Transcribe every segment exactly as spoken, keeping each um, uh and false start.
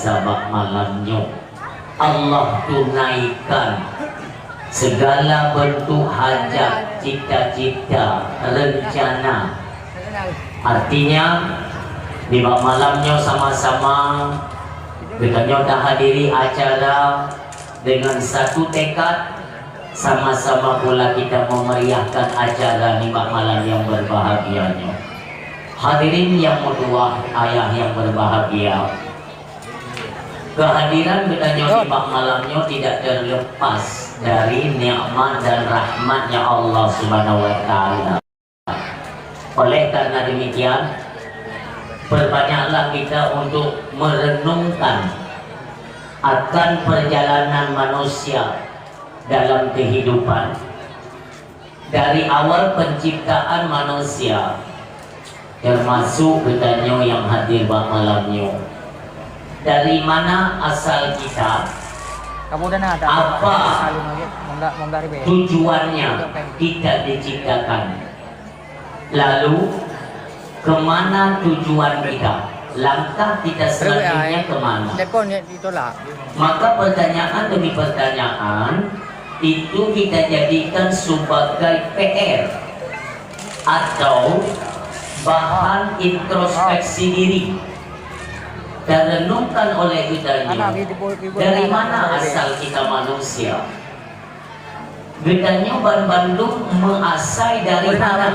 sabab malam nyoe Allah tunaikan segala bentuk hajat, cita-cita, rencana. Artinya, di bak malam nyoe sama-sama geutanyoe tahadiri acara dengan satu tekad, sama-sama pula kita memeriahkan acara nibak malam yang berbahagia nyoe. Hadirin yang meutuwah, ayah yang berbahagia, kehadiran geutanyoe nibak malam nyoe tidak terlepas dari nikmat dan rahmatnya Allah Subhanahu wa Ta'ala. Oleh karena demikian, perbanyaklah kita untuk merenungkan akan perjalanan manusia dalam kehidupan, dari awal penciptaan manusia, termasuk geutanyoe nyang hadir bak malam nyoe. Dari mana asal kita? Kamu dah nak tak? Apa tujuannya kita diciptakan? Lalu, kemana tujuan kita? Langkah kita selanjutnya kemana? Telepon ditolak. Maka pertanyaan demi pertanyaan itu kita jadikan sebagai P R atau bahan introspeksi diri. Dan renungkan oleh geutanyoe, dari mana asal kita manusia? Geutanyoe banmandum meuasai dari mana?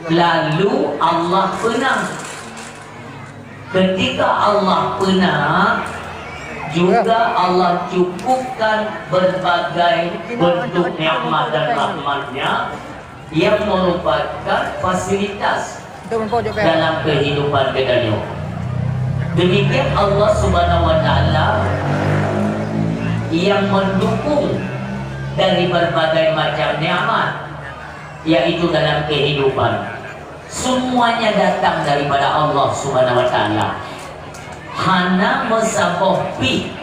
Lalu Allah peuna. Ketika Allah peuna, juga Allah cukupkan berbagai bentuk nikmat dan rahmat-Nya yang merupakan fasilitas dalam kehidupan geutanyoe. Demikian Allah Subhanahu wa Ta'ala yang mendukung dari berbagai macam nikmat, yaitu dalam kehidupan. Semuanya datang daripada Allah Subhanahu wa Ta'ala. Hana meusaboh pih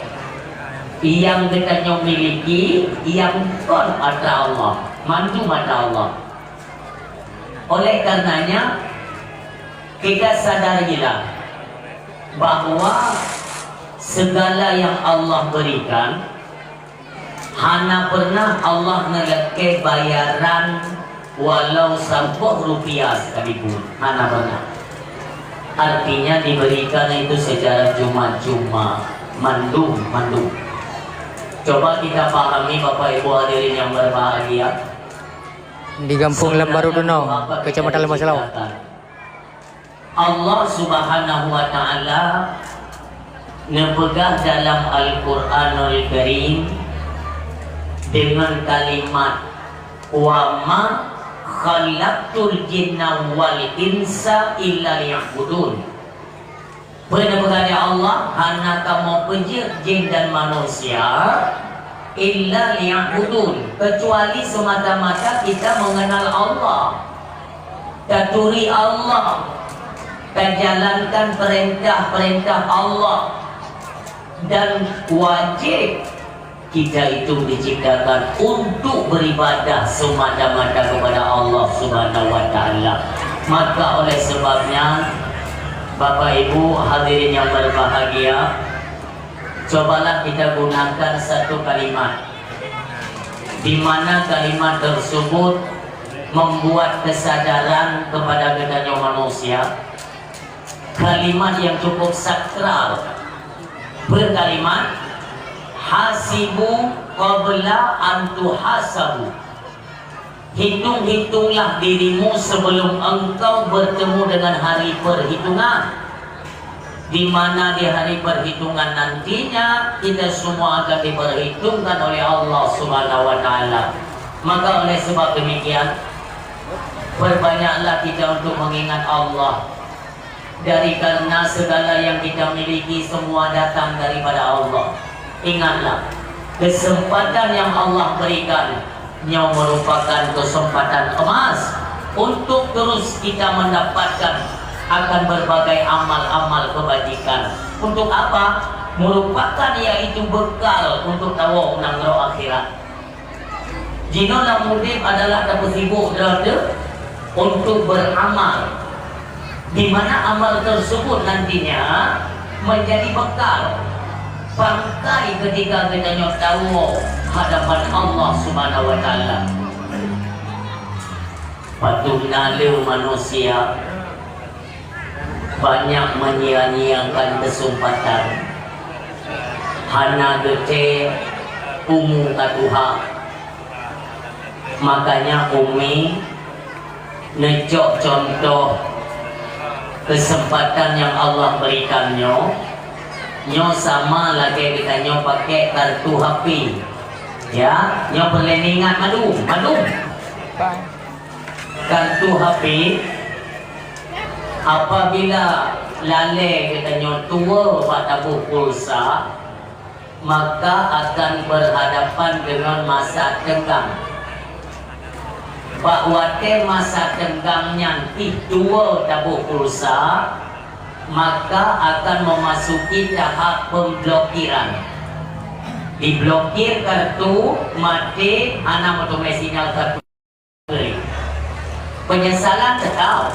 nyang geutanyoe miliki nyang kon atra Allah, mandum atra Allah. Oleh karenanya, kita sadarilah bahwa segala yang Allah berikan, hana pernah Allah neulakée bayaran walau saboh rupiah sekalipun. Hana pernah. Artinya diberikan itu secara cuma-cuma, mandum, mandum. Coba kita pahami, Bapak Ibu hadirin yang berbahagia. Di Gampông Lam Baru Duno, Kecamatan Leumbah Seulawah. Allah Subhanahu wa Ta'ala neupeugah dalam Al-Quranul Karim dengan kalimat, "Wa ma khalaqtul jinna wal insa illa liya'budun." Peue neupeugah lé Allah, "Hana kamoe peujeuet jin dan manusia illa liya'budun," kecuali semata-mata kita mengenal Allah. Taturi Allah, tajalankan peurintah-peurintah Allah, dan wajéb kita itu diciptakan untuk beribadah semata-mata kepada Allah Subhanahu wa Ta'ala. Maka oleh sebabnya, Bapak Ibu hadirin yang berbahagia, cobalah kita gunakan satu kalimat, di mana kalimat tersebut membuat kesadaran kepada geutanyoe manusia, kalimat yang cukup sakral. Peue kalimat, "Hasibu qabla an tuhasabu." Hitung-hitunglah dirimu sebelum engkau bertemu dengan hari perhitungan, di mana di hari perhitungan nantinya kita semua akan diperhitungkan oleh Allah Subhanahu wa Ta'ala. Maka oleh sebab demikian, perbanyaklah kita untuk mengingat Allah. Dari karena segala yang kita miliki semua datang daripada Allah. Ingatlah, kesempatan yang Allah berikan, nyoe merupakan kesempatan emas untuk terus kita mendapatkan akan berbagai amal-amal kebajikan. Untuk apa? Merupakan yaitu bekal untuk tawoe u nanggroe akhirat. Jinoe lam udeb adalah tapeusibok droe teuh untuk beramal, di mana amal tersebut nantinya Menjadi bekal pangkai ketika geutanyoe tawoe hadapan Allah Subhanahu wa Taala. Padum na le manusia banyak menyia-nyiakan kesempatan, hana geutem umu ka tuha. Makanya Umi neucok contoh kesempatan yang Allah berikan nyoe, nyoe sama lagée geutanyoe pakai kartu H P. Ya, nyoe peureulée ingat mandum, mandum. Kartu H P, apabila lalée geutanyoe tuwoe bak taboh pulsa, maka akan berhadapan dengan masa tenggang. Bak watée masa tenggang nyan pih tuwoe taboh pulsa, maka akan memasuki tahap pemblokiran. Diblokir kartu, maté, hana meuteumé sinyal kartu. Penyesalan teuka.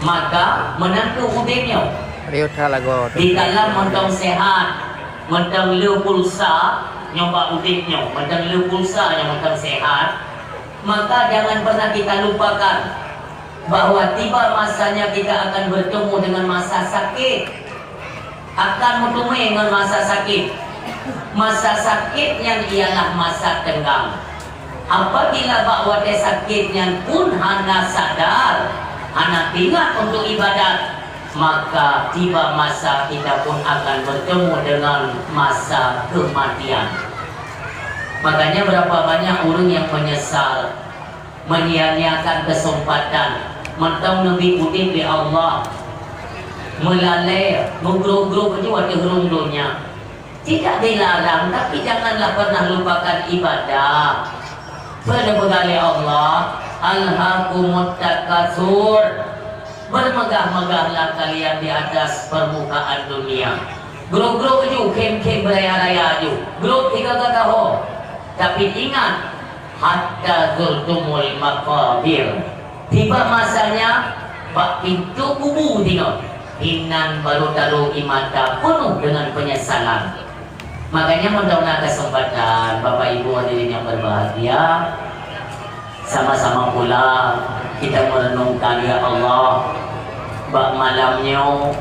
Maka meunan kheueh udeb nyoe. Riuh that lagoe. Di dalam mantong sehat, mantong le pulsa, nyoe bak udeb nyoe, mantong le pulsa nyoe, mantong sehat, maka jangan pernah kita lupakan bahwa tiba masanya kita akan bertemu dengan masa sakit. Akan meuteumé ngon masa sakét. Masa sakét nyan ialah masa teunggang. Apabila bak watée sakét nyan pun hana sadar, hana teuingat untuk ibadat, maka tiba masa kita pun akan bertemu dengan masa kematian. Makanya berapa banyak ureuëng yang menyesal, menyia-nyiakan kesempatan, mantong neubi udeb lé Allah, meulalée, meugroe-groe baju ateueh rhueng donya. Tidak dilarang, tapi janganlah pernah lupakan ibadah. Peue neupeugah lé Allah, "Alhakumut takatsur." Bermegah-megahlah kalian di atas permukaan dunia. Groe-groe ju, khém-khém beuraya-raya ju. Groe tiga gata ho. Tapi ingat, hatta zurtumul maqabir. Tiba masanya, bak pintoe kubu singoh, inan baru talu ie mata penuh dengan penyesalan. Makanya, mantong na kesempatan, Bapak Ibu hadirin yang berbahagia, sama-sama pula kita merenungkan, ya Allah, bak malam nyoe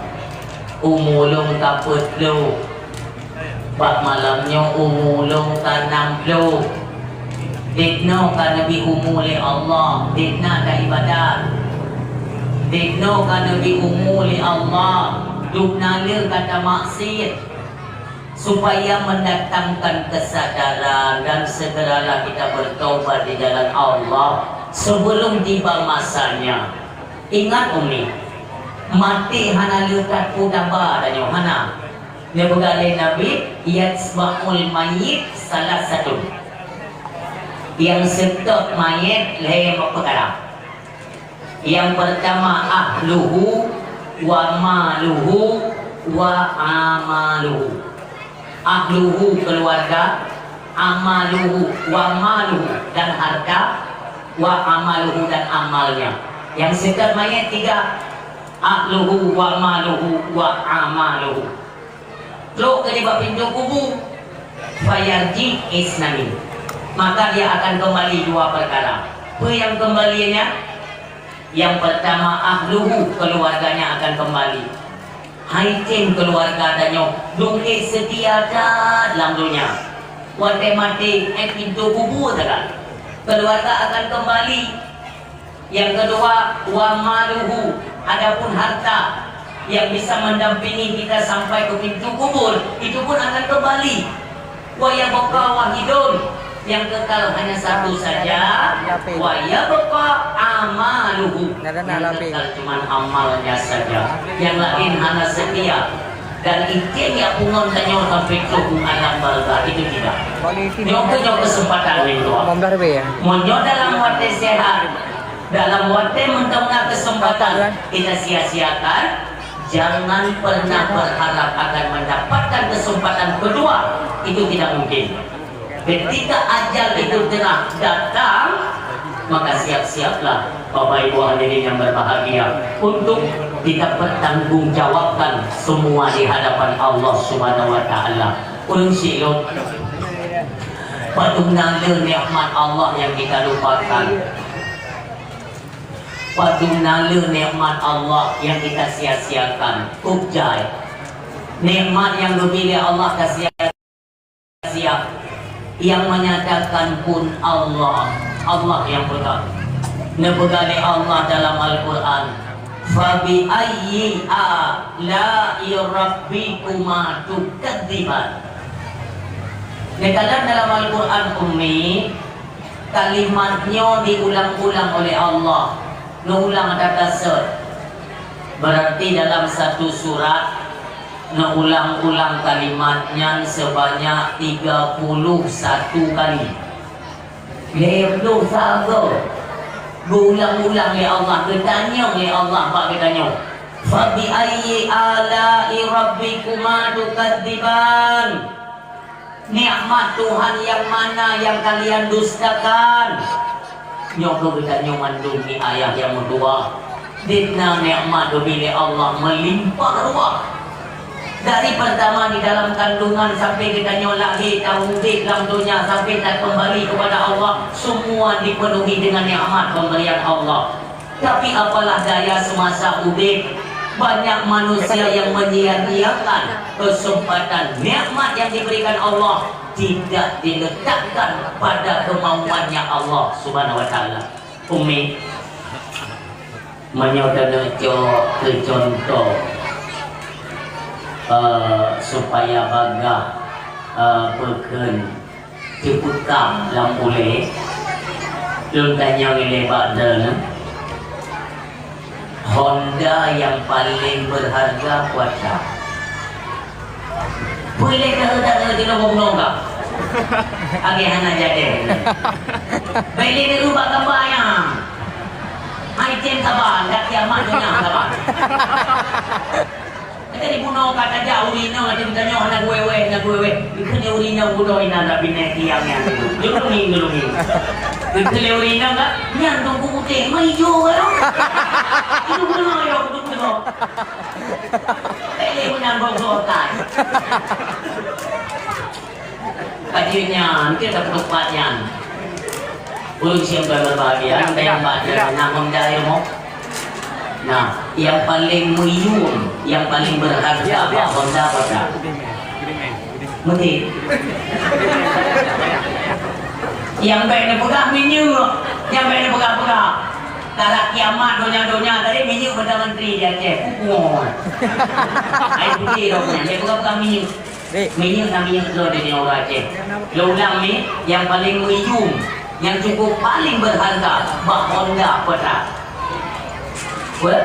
umu lôn ka peuet ploh, bak malam nyoe umu lôn ka nam ploh. Dek noe ka neubi umu lé Allah, dek na ka ibadat. Dek noe ka neubi umu lé Allah, dum na le ka tamaksiet. Supaya mendatangkan kesadaran dan segeralah kita bertobat di jalan Allah sebelum tiba masanya. Ingat, Umi, maté hana le that peue taba tanyoe, hana. Neupeugah lé Nabi, "Yatba'ul mayyit salasatun." Nyang seutôt manyét lhée peukara. Yang pertama, ahluhu, wa maluhu, wa amaluhu. Ahluhu, keluarga, amaluhu, wa maluhu, dan harta, wa amaluhu, dan amalnya. Yang seutôt manyét tiga, ahluhu, wa maluhu, wa amaluhu. Trok keu nibak pintoe kubu, fayarji isnani. Maka dia akan kembali dua perkara. Peue nyang kembalinya? Yang pertama, ahluhu, keluarganya akan kembali. Hai tem keluarga tanyoe, dungke seutia that lam donya. Watée maté, eh, pintoe kubu teuka. Keluarga akan kembali. Yang kedua, wa maluhu, adapun harta yang bisa mendampingi kita sampai ke pintu kubur, itu pun akan kembali. Wa yabqa wahidun, yang kekal hanya satu saja, wa yabqa amaluhu, yang kekal cuma amalnya saja, yang lain hana setia. Dan item nyang pungon tanyoe sampai trok u alam barzakh itu tidak. Nyoe keuh nyoe kesempatan minggu. Meunyoe dalam watée sehat, dalam watée mantong na kesempatan kita sia-siakan, jangan pernah berharap akan mendapatkan kesempatan kedua. Itu tidak mungkin. Ketika ajal itu telah datang, Maka siap-siaplah, Bapak Ibu hadirin yang berbahagia, untuk kita pertanggungjawabkan semua di hadapan Allah Subhanahu wa Ta'ala. Ulun silop, padum na le nikmat Allah yang kita lupakan. Padum na le nikmat Allah yang kita sia-siakan. Kok jai. Nikmat yang geubri lé Allah ka sia-sia. Yang menyatakan pun Allah. Allah yang peugah. Neupeugah lé Allah dalam Al-Quran, "Fabi ayyi ala'i rabbikuma tukadziban." Neukalon dalam Al-Quran, Ummi, kalimat nyoe diulang-ulang oleh Allah. Neuulang that-that seut. Berarti dalam satu surat, neuulang-ulang kalimat nyan sebanyak tiga puluh satu kali. Lhèe ploh sagoe geuulang-ulang lé Allah, geutanyong lé Allah bak geutanyoe, "Fabi ayyi ala'i rabbikuma tukadziban?" Nikmat Tuhan nyang mana nyang kalian dustakan? Nyoe keuh geutanyoe mandum ni ayah nyang meutuwah. Dikna nikmat geubri lé Allah meulimpah ruah. Dari pertama di dalam kandungan sampai geutanyoe lahé, taudép lam donya, sampai takeumbali kepada Allah, semua dipenuhi dengan nikmat pemberian Allah. Tapi apalah daya, semasa udép, banyak manusia yang menyia-nyiakan kesempatan nikmat yang diberikan Allah, tidak diletakkan pada kemauannya Allah Subhanahu wa Taala. Ummi, meunyoe keuneuk cok keu cuntoh, eh, supaya bagah, eh, peukheun, Ciputam lam ulée, lôn tanyong ilée bak droeneuh, Honda nyang paleng beurharga peue atra? Peue lé keu udang-udang di lubong-lubong ka? Agée hana jadi. Bèk lé neureuba gamba nyan. Hai cen saban, dak kiamat donya saban. Ka jadi bunoe ka tajak ureueng inong, ada geutanyoe hana geuwèe-wèe, hana geuwèe-wèe. Geukheun lé ureueng inong bunoe inan dak binéh tiang nyan. Dulungi, dulungi. Geukheun lé ureueng inong ka, nyan Teungku Putéh, meuijo ka lom. Itu bunoe yo, itu bunoe. Bèk lé meunan bongso tai. Ka jeuet nyan, keu ka peutupat nyan. Ulôn siom ka berbahagia, nyang bak dia na Honda ilmu. Nah, nyang paleng meuyuem, nyang paleng beurharga bak Honda peue atra? Meuti. Nyang bèk neupeugah minyeuk, nyang bèk neupeugah-peugah. Kalau kiamat donya-donya tadi minyeuk Perdana Menteri di Aceh. Kukuh. Hai putih dong, nyang bèk peugah-peugah minyeuk. Minyeuk na minyeuk droe di ureueng Aceh. Lôn ulang ni, nyang paleng meuyuem, nyang cukup paleng beurharga bak Honda peue atra? Peue?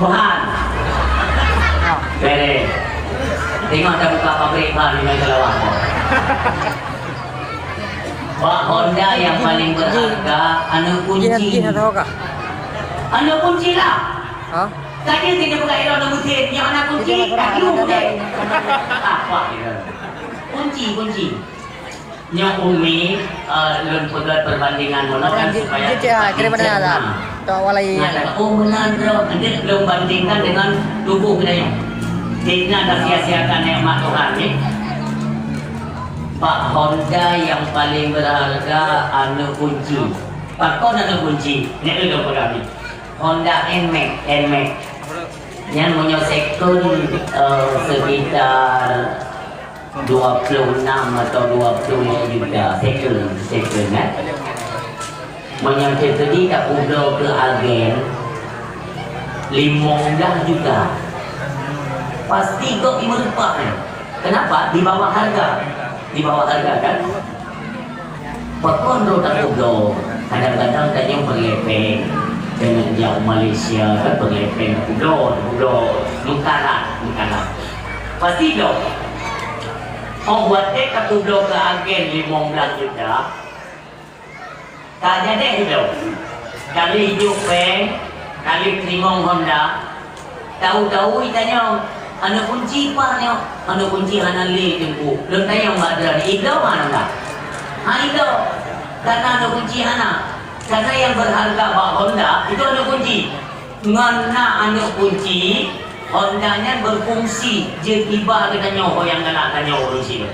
Ban. Bèrèh. Teungoh tabuka pabrik ban di Meukeurawang. Bak Honda nyang paleng beurharga, aneuk kunci. Aneuk kunci lah. Tadi sini buka ilong nunggu sini, yang anak kunci, tak lu deh. Apa dia? Kunci, kunci. Nyoe Umi, eh, lôn peugah perbandingan meunoe kan supaya kita tercerna. Nah, oh, meunan droe. Nanti lôn bandingkan dengan tubuh kita nyoe. Kita dah sia-siakan nikmat Tuhan ni. Bak Honda nyang paleng beurharga aneuk kunci. Pakon aneuk kunci? Nyoe lôn peugah ni. Honda Nmax, Nmax. Nyan meunyoe sekon, eh, sekitar dua puluh enam atau dua puluh lima juta sekon, sekon, eh. Meunyoe teukeudi tapubloe keu agen limong blah juta, pasti gob jimeurumpok, eh. Kenapa? Di bawah harga. Di bawah harga, kan? Pakon droe tapubloe? Kadang-kadang tanyoe peureulèe péng. Deungon jak u Malaysia kan peureulèe péng tapubloe, tapubloe. Meukarat, meukarat. Pasti bloe. Oh, watèe tapubloe keu agen limong blah juta. Ka jadi bloe. Kali ijuk péng, kali teurimong Honda. Tahu-tahu itanyong, "Aneuk kunci pat nyoe?" "Aneuk kunci hana lé, Teungku." Lôn tanyong bak droeneuh, "Ibloe hana?" "Ha, ibloe." Karena aneuk kunci hana. Karena nyang berharga bak Honda itu aneuk kunci. Ngon na aneuk kunci, Honda nyan berfungsi jeuet iba geutanyoe ho nyang galak tanyoe ureueng sidroe.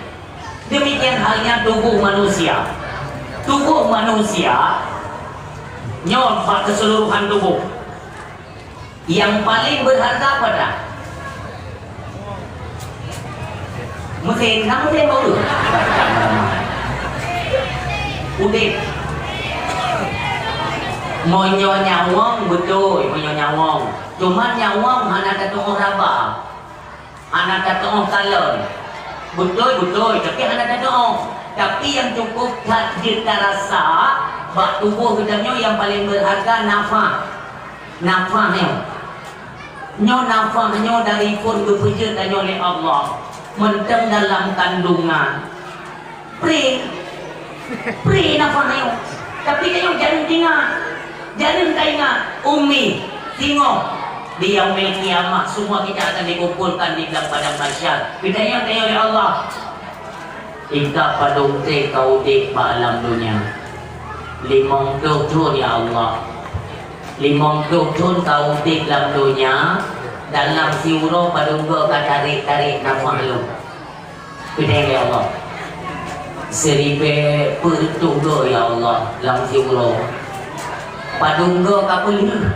Demikian halnya tubuh manusia. Tubuh manusia nyoe bak keseluruhan tubuh. Nyang paleng berharga apa dah? Meusén, na meusén bak ureueng? Udép. Meunyoe nyawöng, beutôi, meunyoe nyawöng. Cuma nyawöng hana tatu'oh raba. Hana tatu'oh kalon. Beutôi, beutôi, tapi hana tatu'oh. Tapi nyang cukup that jeuet tarasa bak tuboh geutanyoe nyang paleng berharga nafah. Nafah nyoe. Nyoe nafah nyoe dari phon geupeujeuet tanyoe lé Allah. Mantong dalam kandungan. Pri. Pri nafah nyoe. Tapi tanyoe jareueng ingat. Jareueng taingat. Ummi, singoh di Yaumil Qiyamah, semua kita akan dikumpulkan di dalam padang mahsyar. Geutanyoe, tanyoe lé Allah. Tingkat padum treb ka udép bak alam donya? Limong ploh thon, ya Allah. Limong ploh thon ka udép lam donya, dalam siuroe padum goe ka tarek-tarek nafah lôn? Peudeh, ya Allah. Siribèe peuet reutôh goe, ya Allah, lam siuroe. Padum goe ka peulheueh?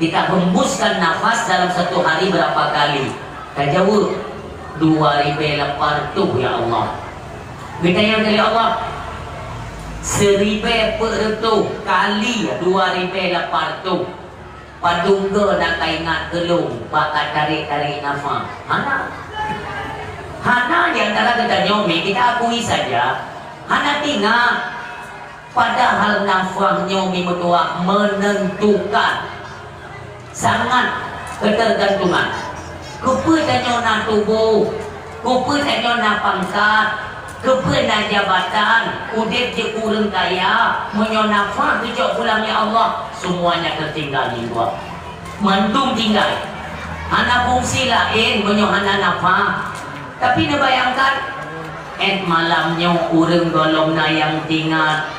Kita hembuskan nafas dalam satu hari berapa kali? Ka jaweueb, dua ribèe lapan reutôh, ya Allah. Geutanyong keu Allah, siribèe peuet reutôh kali dua ribèe lapan reutôh, padum goe na ka ingat keu lôn bak ka tarek-tarek nafah? Hana. Hana, di antara geutanyoe mi kita akui saja. Hana teuingat. Padahal nafah nyoe mi meutuah menentukan sangat ketergantungan. Keupeue tanyoe na tuboh, keupeue tanyoe na pangkat, keupeue na jabatan, udép jeuet keu ureueng kaya, meunyoe nafah geucok pulang lé Allah, semuanya tertinggal, mi meutuah. Mandum tinggai. Hana fungsi laén meunyoe hana nafah. Tapi neubayangkan, 'et malam nyoe ureueng gohlom na nyang teuingat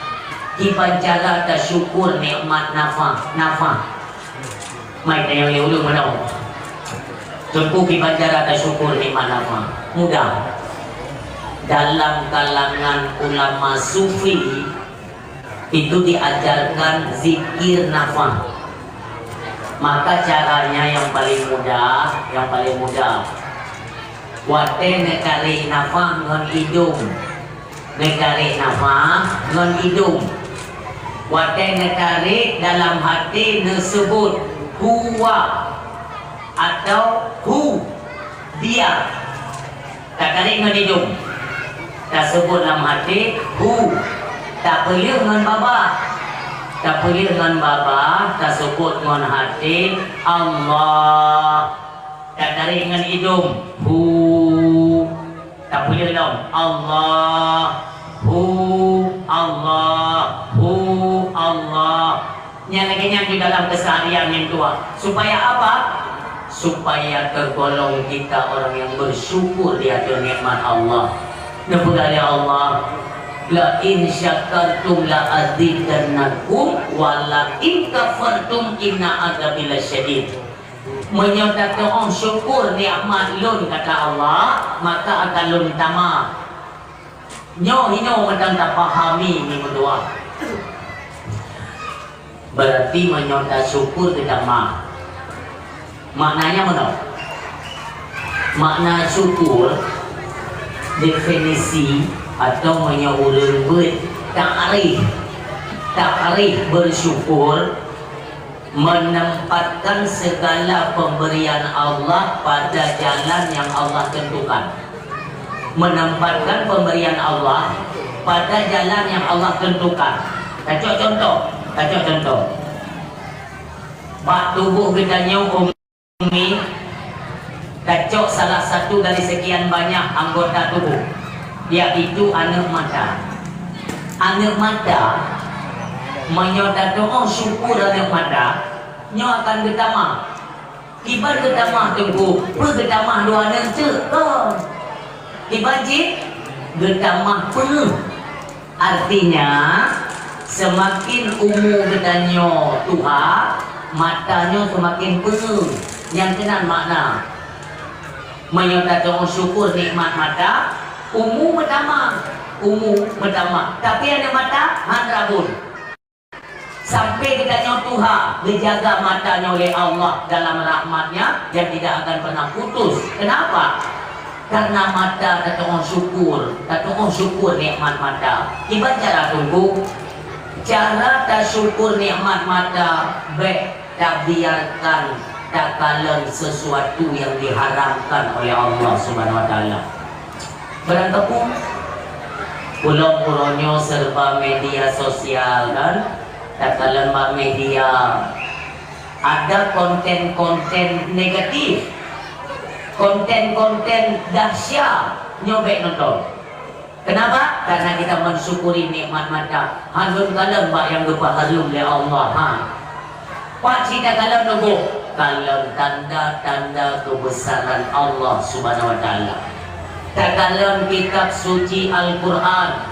kiban cara tasyukur nikmat nafah, nafah. Mai tanyong lé ureueng meunoe. Teungku, kiban cara tasyukur nikmat nafah? Mudah. Dalam kalangan ulama sufi, itu diajarkan zikir nafah. Maka caranya yang paling mudah, yang paling mudah, watèe neutarek nafah ngon idong. Neutarek nafah ngon idong. Watèe neutarek, dalam hati neuseubut, "Huwa" atau "Hu", dia. Tatarek ngon idong, taseubut lam hati, "Hu." Tapeuleueh ngon babah, tapeuleueh ngon babah, taseubut ngon hati, "Allah." Tatarek ngon idong, "Hu." Tapeuleueh lom, "Allah, Hu, Allah, Hu, Allah." Nyan lagèe nyan di dalam keseharian, mi meutuah. Supaya apa? Supaya tergolong kita orang yang bersyukur di atas nikmat Allah. Neupeugah lé Allah, "La in syakartum la azidannakum, wa la in kafartum inna adzabi lasyadid." Meunyoe tatu'oh syukur nikmat Lôn, kata Allah, maka akan Lôn tamah. Nyoe hinoe mantong tapahami, mi meutuah. Berarti meunyoe tasyukur geutamah. Maknanya meunoe. Makna syukur, definisi atau meunyoe ureueng beuet takrif, takrif bersyukur, menempatkan segala pemberian Allah pada jalan yang Allah tentukan. Menempatkan pemberian Allah pada jalan yang Allah tentukan. Tacok contoh, tacok contoh. Bak tuboh geutanyoe, Ummi, tacok salah satu dari sekian banyak anggota tubuh, yaitu aneuk mata. Aneuk mata, meunyoe tatu'oh syukur aneuk mata, nyoe akan geutamah. Kiban geutamah, Teungku? Peue geutamah dua aneuk teuk? Kon. Kiban cit? Geutamah peungeuh. Artinya, Seumaken umu geutanyoe tuha, mata nyoe seumaken peungeueng. Nyan keunan makna. Meunyoe tatu'oh syukur nikmat mata, umu meutamah, umu meutamah. Tapi aneuk mata han rabon. Sampai geutanyoe tuha, geujaga mata nyoe lé Allah dalam rahmat-Nya yang tidak akan pernah putus. Kenapa? Karena mata tatu'oh syukur, tatu'oh syukur nikmat mata. Kiban cara Teungku? Cara tasyukur nikmat mata, bék tabiarkan takalon sesuatu yang diharamkan oleh Allah Subhanahu wa Taala. Barang teupeue, ulôn uroe nyoe serba media sosial kan, takalon bak media. Ada konten-konten negatif, konten-konten dahsyat, nyoe bék nonton. Kenapa? Karena kita mensyukuri nikmat mata. Han lôn kalon bak nyang geupeuhareuem lé Allah, ha. Pat cit takalon neuboh? Kalon tanda-tanda keubesaran Allah Subhanahu wa Taala. Takalon kitab suci Al-Quran.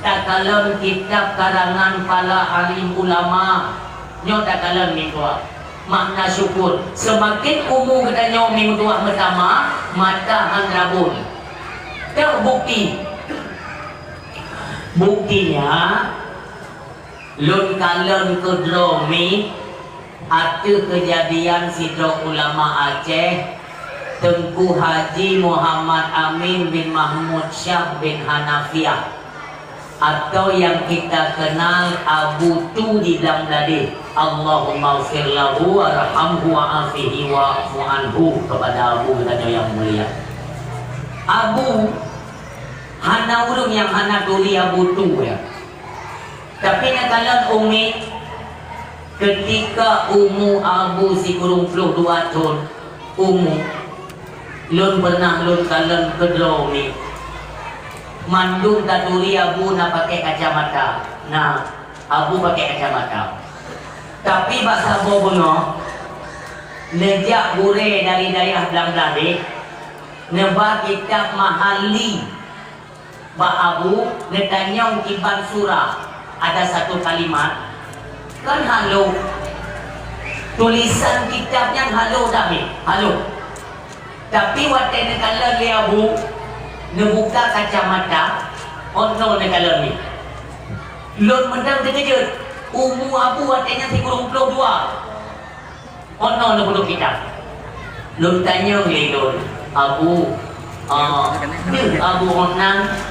Takalon kitab karangan para alim ulama. Nyoe takalon meutuah. Makna syukur. Seumaken umu geutanyoe meutuah meutamah, mata han rabon. Teuk bukti. Buktinya, lôn kalon keudroe mi ateueh keujadian sidroe ulama Aceh, Teungku Haji Muhammad Amin bin Mahmud Syah bin Hanafiah, atau yang kita kenal Abu Tu di Blang Bladeh. Allahumma ghfir lahu warhamhu wa'afihi wa'fu anhu, kepada Abu geutanyoe yang mulia. Abu, hana ureuëng nyang hana turi Abu Tu, ya. Tapi neukalon umi, ketika umu Abu sikureueng ploh dua thon umu, lôn pernah lôn kalon keudroe umi. Mandum taturi Abu na pakai kacamata. Nah, Abu pakai kacamata. Tapi bak saboh beungoh, neujak gurée dari dayah Blang Bladeh, neuba kitab Mahalli. Bak Abu, neutanyong kiban surah, ada satu kalimat, kan halôh. Tulisan kitab nyan halôh that, halôh. Tapi watée neukalon lé Abu, neubuka kacamata, oh no neukalon nyan. Lôn mantong teukeujot, umu Abu watée nyan sikureueng ploh dua. Oh no, neupeuduek kitab. Lôn tanyong lé lôn, "Abu, ah, deuh Abu Hotnan?"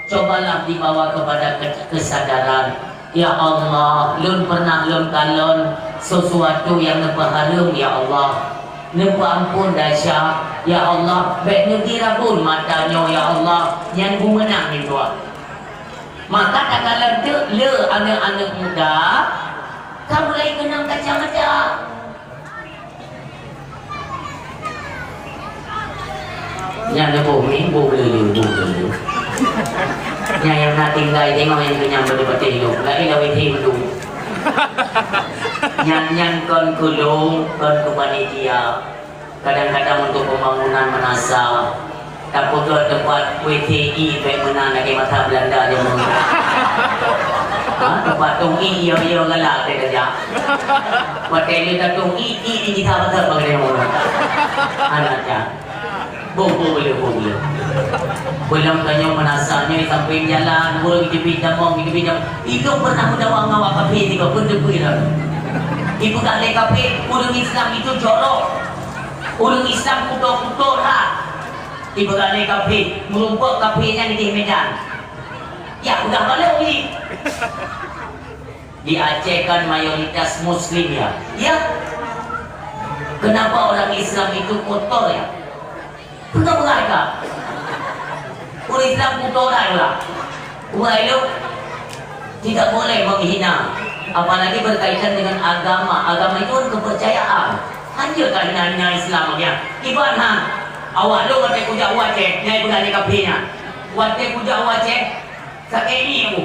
Cobalah dibawa kepada ke-, kesadaran. Ya Allah, lôn pernah lôn kalon sesuatu nyang neupeuhareuem, ya Allah. Neupeuampon desya, ya Allah. Bék neudirabon mata nyoe, ya Allah. Nyan beumeunang nibak. Maka takalon teuk le aneuëk-aneuëk muda ka mulai keunong kacamata. Nyan leuboh mi, boh leuleue, boh leuleue. Nyan nyang na tinggai teungoh nyang keunyang beude patéh lom, laén lawét hé meudum. Nyan, nyan kon keu lôn, kon keu panitia. Kadang-kadang untuk pembangunan meunasah. Tapeugah teumpat W C I bèk meunan lagèe masa Beulanda jameun. Ha, teumpat tông i yo-yo galak teuh tajak. Watèe lheueh tatông i, i, i gisa baseuet bak geutanyoe. Hana that. Bôh, bôh, bôh, bôh. Peulom tanyoe meunasah nyoe sampéng jalan, ureueng jiteubiet tamong, jiteubiet tamong. Ilôn pernah meudawa ngon awak kafé sigoe, beutôi-beutôi lom. Ipeugah lé kafé, ureueng Islam itu jorok. Ureueng Islam kuto-kuto that. Ipeugah lé kafé, meurumpok kafé nyan di Medan. Ya, peugah bak lôn jih. Di Aceh kan mayoritas Muslim, ya? Ya. Kenapa orang Islam itu kotor, ya? Peugah-peugah ka. Ureueng Islam kotor that ulah. Uroe ilôn tidak boleh menghina, apalagi berkaitan dengan agama. Agama itu kan kepercayaan. Hanjeuet kahina-hina Islam lagèe nyan. Iban han, awak lôn watèe kujak u Aceh, nyan ipeugah lé kafé nyan. Watèe kujak u Aceh, sakét ngieng ku.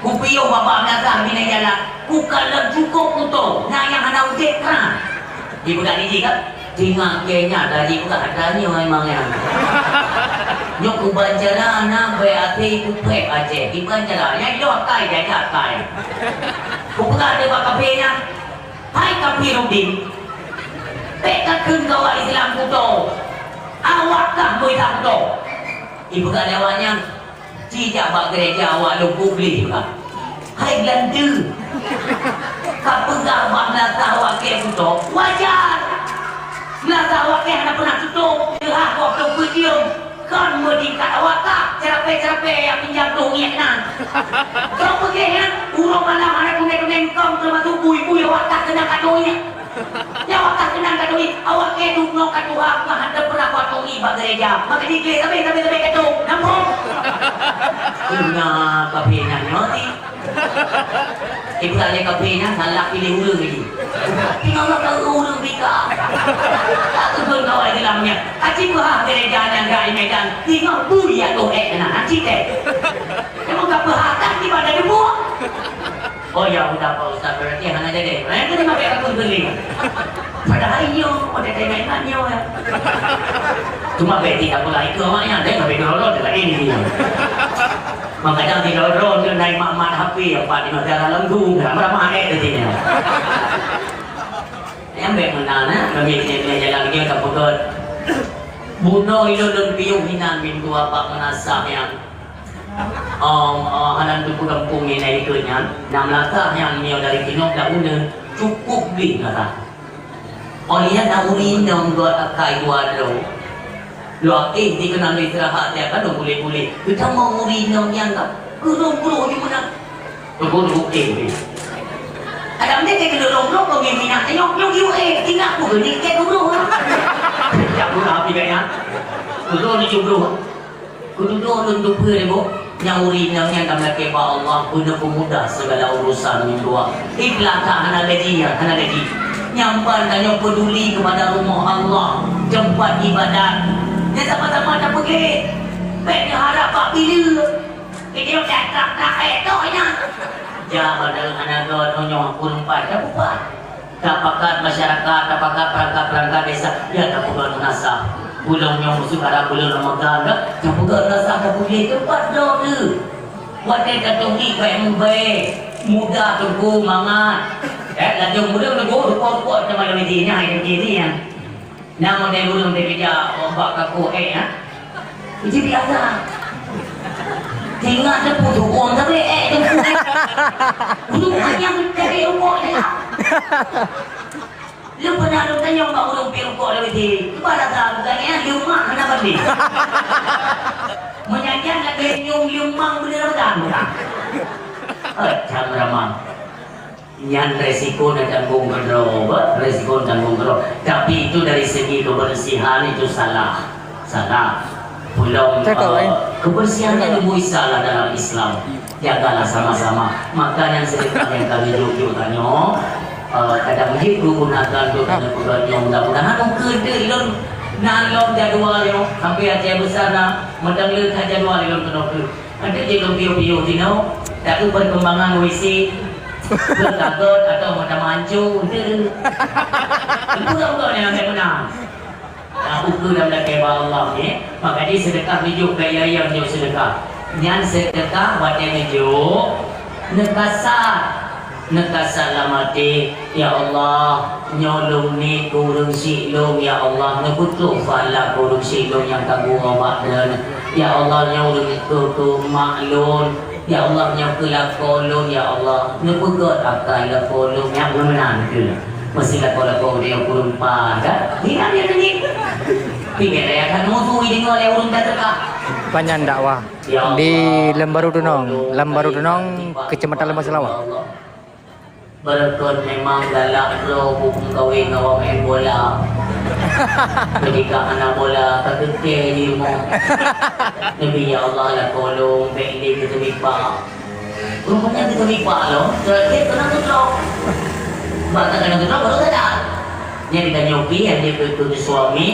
Kupiôh babah meunasah binéh jalan, kukalon cukôp kuto, na nyang hana udép kran. Jipeugah lé jih kan, teungoh lagèe nyan, dah jipeugah, "Ata nyoe memang nyan." Nyoe kuban cara na bèe até kupék Aceh, kiban cara. Nyan ilôn akai, jajak akai. Kupeugah lé bak kafé nyan, "Hai kafé Rudin, bèk kakheun keu awak Islam kuto. Awak kah meuislam kuto." Ipeugah lé awak nyan, Ci jak bak gereja awak lôn publik ka. Hai glanteue. Ka peugah bak meunasah awak kèe kuto, wajar. Meunasah awak kèe hana peunah tutôp, teuhah gob lôn peujeuem. Kon meutingkat awak ka, ceurapée-ceurapée nyang pinjam dong ngieng nan. Kau peugah nyan, uroe malam hana tunai-tunai eungkôt teumasuk bui-bui awak ka keunong ka dong ngieng. Nyang awak ka keunong ka dong ngieng, awak kèe dum nyoe ka tuha, ka hana peunah kuat dong ngieng bak gereja. Maka jih gleh sabe-sabe ka dong, nampung. Ingat kafé nyan nyoe ti. Ipeugah lé kafé nyan salah piléh ureueng lagi. Tinggai ka ureueng pika. Tak teupeu kawai di lam nyan. Aci peuhah gereja nyan gak i Medan. Tinggai bui ya toh ék keunan. Aci teh. Nyang ka peuhah kan di badan debu. Oh ya, udah Pak Ustaz, berarti hana jadi. Eh, tadi makai akun geuling. Padahai nyoe, pada tengah iman nyoe ya. Cuma beti tak pula itu awaknya, dia tapi kalau dia lain dia. Makanya di lorong dia naik mak-mak H P, apa di negara lengkung, dah ramah eh tadi nya. Yang baik mana, nah, kami dia jalan dia tak pukul. Bunoe ilôn lôn piôh hinan pintoe bak meunasah nyan. Oh, oh, hana teupeue gampông nyan na ikot nyan. Na meunasah nyan meunyoe dari keunoe dak uneuen, cukup gleh meunasah. Oh, nyan na ureueng inong dua akai dua droe. Lôn akhé dikeue lôn istirahat, ya kan, lôn puléh-puléh. Geutamong ureueng inong nyan ka. Kurông-kurông di meunan. Teungku-teungku, eh, eh. Adam deh keu lôn-lôn keu minat nyoe, nyoe kiu eh, tinggal ku geunih keu guru. Jak guna api kaya. Guru ni guru. Kududoe lôn teupeue lé boh, nyang ureueng inong nyan ka meulakée bak Allah, beuna peumudah segala urusan meutuah. Ikhlaih ka hana gaji, hana gaji. Nyang ban tanyoe peduli kepada rumoh Allah, teumpat ibadat. Nyan sama-sama tapeugét. Bék neuharab bak pileue. Keu jih that-that ék toh nyan. Jah padahai hana goe nyoe pun pat, dak bupat. Tapakat masyarakat, tapakat perangkat-perangkat desa, ya tapeugah meunasah. Buleuen nyoe musoh karab buleuen Ramadhan dak, tapeugah meunasah ka puléh teumpat droe teuh. Watée tateubiet bék mubée, muda teungku mangat. Eh, laju buleuen teungku, rupa-rupa teuma lagée nyan, hai teungku nyan. Na model ureueng teukeujak bak kakoe ék, ha? Itu biasa. Tinggal teupeue tuong tapi ék teupeue. Ureueng panjang dari rukok dia. Lu pernah lu tanyong bak ureueng pi rukok dari sini. Cuba rasa bukan ya, lemak kena bandi. Menyanyian lagi nyium lemak bener kan? Eh, jam ramah. Nyan resiko na tanggung keudroe, ba? Resiko na tanggung keudroe. Tapi itu dari segi kebersihan itu salah. Salah. Belum, Cakap, eh, eh. Kebersihan Cakap. Itu salah dalam Islam. Jagalah sama-sama. Maka yang sedekah yang kami jujur tanya, eh, kadang duit gunakan untuk Nah. Tanya peugah nyoe. Mudah-mudahan muka dek ilon nalong jadual nyoe. Sampai hati besar nak. Mendang le tak jadual ilon kena ke. Ada je lom piôh-piôh tinoe, tapi perkembangan W C, beutagot atau mata manco, ente tu. Ente dah buka ni sampai menang. Ukeue lam lakée bak Allah nyoe, maka jih seudeukah neujok keu ya-ya neujok seudeukah. Nyan seudeukah watée neujok, neukasat. Neukasat lam até, "Ya Allah, nyoe lôn niet keu ureuëng syiek lôn, ya Allah, neupeutrok pahala keu ureuëng syiek lôn nyang ka geuwoe bak Droeneuh. Ya Allah, nyoe ureuëng keu, keu mak lôn." Ya Allah, nyoe keu lakoe lôn, ya Allah, neupeugét akai lakoe lôn nyang meunan keuh. Meusi lakoe-lakoe udeb ureueng pakat, hinan nyang teungieng. Pike raya that musu ideungoe lé ureueng ka teuka. Panjang dakwah di Lembaru Tunong, Lembaru Tunong, Kecamatan Lembah Seulawah. Beureukat memang galak droe buku kawé ngon awak main bola. Keudika hana bola, ka geukée di rumoh. Neubi, "Ya Allah, lakoe lôn, bék lé geuteumipa." Rupanya geuteumipa lom, terakhir keunan geudroe. Bah ka keunan geudroe, baru sadar. Nyan geutanyoe pih, hana peue-peue suami,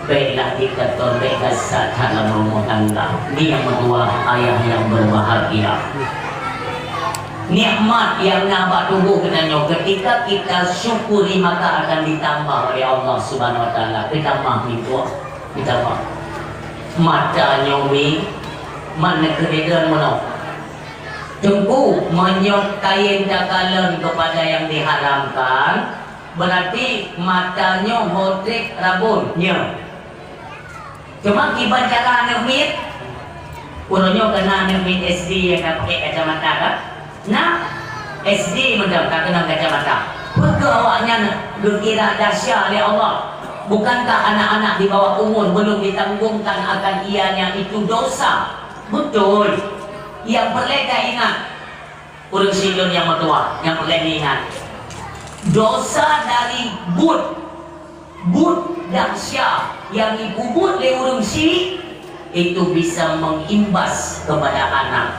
Baiklah, diktator, baik kasat that lam rumah tangga. Ni nyang meutuah, ayah yang berbahagia. Nikmat nyang na bak tuboh geutanyoe, ketika kita syukuri, maka akan ditambah oleh Allah Subhanahu Wa Taala. Ditambah meutuah, ditambah. Mata nyoe mi, man neukeudedon meunoe. Teungku, meunyoe kayém takalon kepada yang diharamkan, Beurati mata nyoe ho treb rabon nyoe. Cuma kiban cara aneuk miet, uroe nyoe ka na aneuk miet S D nyang ka pakai kacamata ka? Na, S D mantong ka keunong kacamata. Peue keuh awaknyan geukira dahsya lé Allah? Bukankah anak-anak di bawah umur belum ditanggungkan akan ianya itu dosa? Betul. Nyang peureulée taingat, Ureueng syiek lôn nyang meutuah, nyang peureulée neuingat, dosa dari buet, buet dahsya nyang jipeubuet lé ureueng syiek, itu bisa mengimbas kepada anak.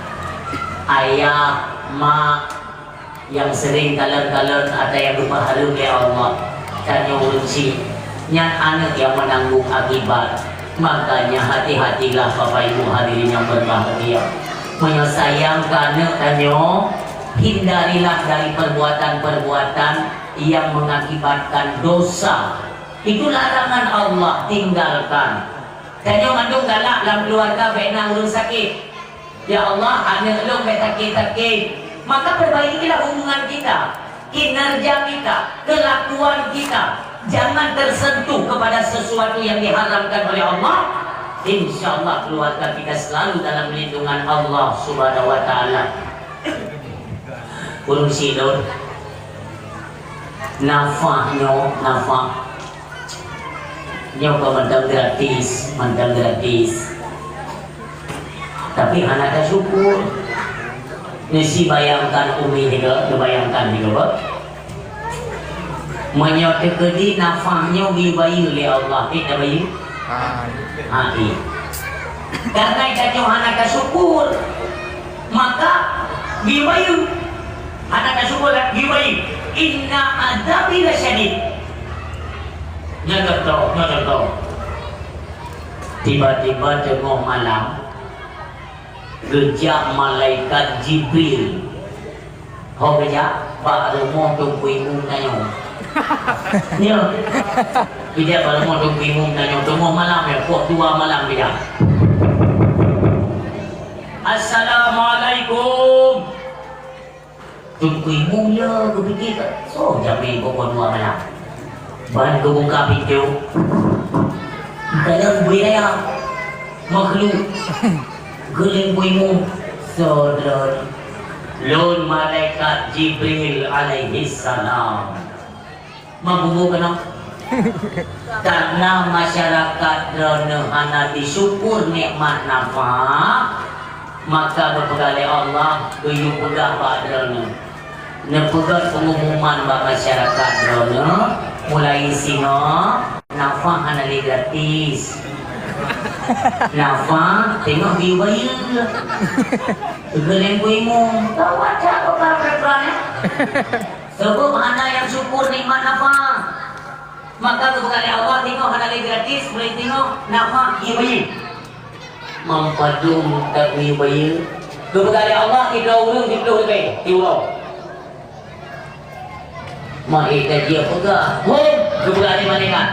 Ayah, mak, nyang sering kalon-kalon ata nyang geupeuhareuem lé Allah, tanyoe ureueng syiek, nyan aneuk nyang meunanggong akibat. Makanya hati-hatilah Bapak Ibu hadirin yang berbahagia. Meunyoe sayang keu aneuk tanyoe, hindarilah dari perbuatan-perbuatan yang mengakibatkan dosa. Itu larangan Allah, tinggalkan. Tanyoe mandum galak lam keuluwarga bék na ureueng sakét. Ya Allah, aneuk lôn bék sakét-sakét. Maka perbaikilah hubungan kita, kinerja kita, kelakuan kita. Jangan tersentuh kepada sesuatu yang diharamkan oleh Allah. Insya Allah keluarga kita selalu dalam lindungan Allah Subhanahu wa Taala. Ureueng syiek lôn, nafah nyoe, nafah Nyoe keuh mantong gratis, mantong gratis. Tapi hana tasyukur. Neusi bayangkan umi juga, neubayangkan juga, bah. Meunyoe teukeudi nafah nyoe geuyue bayeue lé Allah, eh, tabayeue? Ha, iya. Karena tanyoe hana tasyukur, maka geuyue bayeue. Hana tasyukur, geuyue bayeue. Inna adzabi lasyadid. Nyoe contoh, nyoe contoh. Tiba-tiba teungoh malam, geujak malaikat Jibril. Ho geujak bak rumoh Teungku Imum tanyoe. Nyoe. Geujak bak rumoh Teungku Imum tanyoe. Teungoh malam nyoe, poh dua malam geujak. Assalamualaikum. Teungku Imum nyoe geupike, soe jamé pukon dua malam. Ban geubuka pintoe. Dalam budaya makhluk. Geuleng Teungku Imum, "Soe droe?" "Lôn malaikat Jibril alaihissalam." Meububu keunoe. Karena masyarakat droeneuh hana disyukur nikmat nafah, maka geupeugah lé Allah geuyue peugah bak droeneuh. Neupeugah peungumuman bak masyarakat droeneuh, mulai singoh nafah hana lé gratis. Nafah teungoh geuyue bayeue. Geuleng Teungku Imum, gawat that peugah peureuguran nyan. Sabab hana nyang syukur nikmat nafah. Maka geupeugah lé Allah, teungoh hana lé gratis, mulai teungoh nafah geuyue bayeue. Meupadum that geuyue bayeue. Geupeugah lé Allah, sidroe ureueng siplôh leubeh, siuroe. Mari ka jeuet peugah, "Hom!" Geupeugah lé malaikat.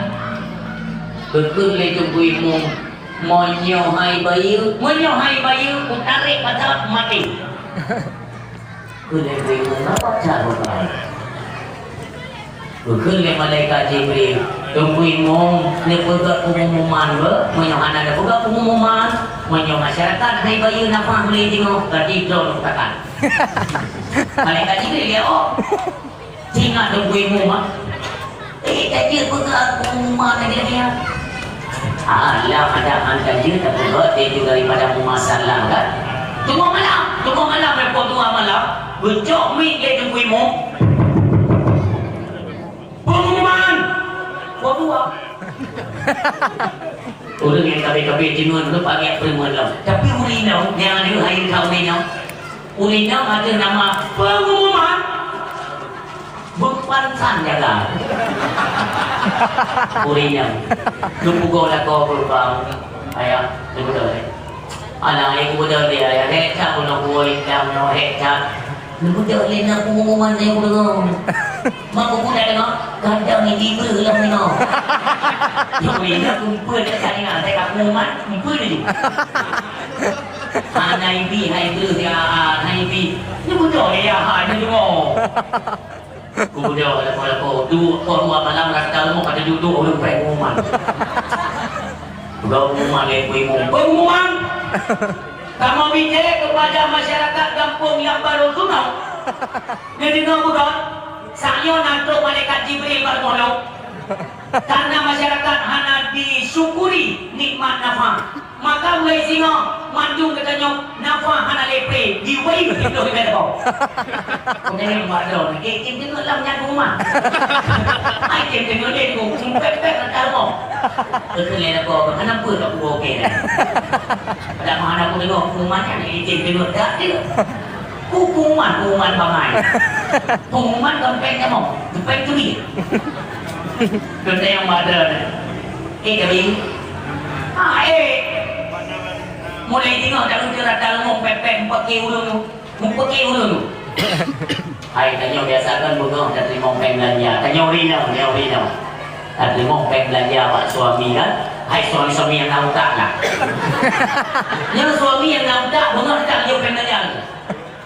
Geukheun lé Teungku Imum, "Meunyoe hai bayeue, meunyoe hai bayeue, kutarek mata maté." Kheun lé Teungku Imum, "Napa cara bayeue?" Geukheun lé malaikat Jibril, "Teungku Imum, neupeugah peungumuman beu, meunyoe hana neupeugah peungumuman, meunyoe masyarakat hai bayeue nafah mulai singoh, berarti droe neupeukakat." Malaikat Jibril ya, oh. Singoh Teungku Imum, ah. Eh, ka jeuet peugah peungumuman lagèe nyan. Alah, ada han ka jeuet tapeugah, dia juga daripada masalah kan. Teungoh malam, teungoh malam, eh, pukul dua malam, geucok mic lé Teungku Imum. Peungumuman! Pukul dua. Ureueng nyang kabeh-kabeh deungon tu pakai peureumeun lom. Tapi ureueng inong nyang ada hai kaum inong. Ureueng inong ada nama peungumuman. Beupan san jaga. Ureueng inong. Lu pugoe lakoe beurubang. Ayah, lu beudôh lé. Alah, ayah beudôh lé, ayah. Hek that bunoe kuwoe, dang bunoe hek that. Neubeudôh lé na peungumuman nyang kudeungoe. Mak kubu dak deungoe, kadang ibi beuh lom deungoe. Nyang wina kumpul dak taingat, saya kat peungumuman, kumpul laju. Hana ibi, hai beuh ya, hai ibi. Neubeudôh lé ya, hai neudeungoe. Kubeudôh lakoe-lakoe. Du, poh dua malam rata rumoh ka teuduek ureueng pèng peungumuman. Peugah peungumuman lé Teungku Imum. Peungumuman! Kamoe bicek kepada masyarakat gampông nyang barô tunong. Neudeungoe peugah, saat nyoe na trôk malaikat Jibril bak rumoh lôn. Karena masyarakat hana disyukuri nikmat nafah. Maka mulai singoh, mandum geutanyoe nafah hana lé pré, di wayang siplôh ribèe leumo. Kemudian buat droe, eh, tim deungon lam nyan rumah. Hai tim deungon lé tu, pèt-pèt rata rumoh. Keukeulèe lakoe, hana peue ka kuwoe kèe. Padahai hana kudeungoe pengumuman nyan, eh, tim deungon dak dia. Pengumuman, pengumuman bangai. Pengumuman keumpèng nyamoe, keumpèng turi. Keumpèng nyang bada ni. Eh, tapi, ha, eh. Mulai tengok dah udah rata ngomong pepek, mupake ureueng tu. Mupake ureueng tu. Hai, tanyoe biasa kan beungoh tateurimong pèng beulanja. Tanyoe rinong, tanyoe rinong. Tateurimong pèng beulanja bak suami kan. Hai, suami-suami nyang na utak lah. Nyoe suami nyang na utak, beungoh tateurimong pèng beulanja.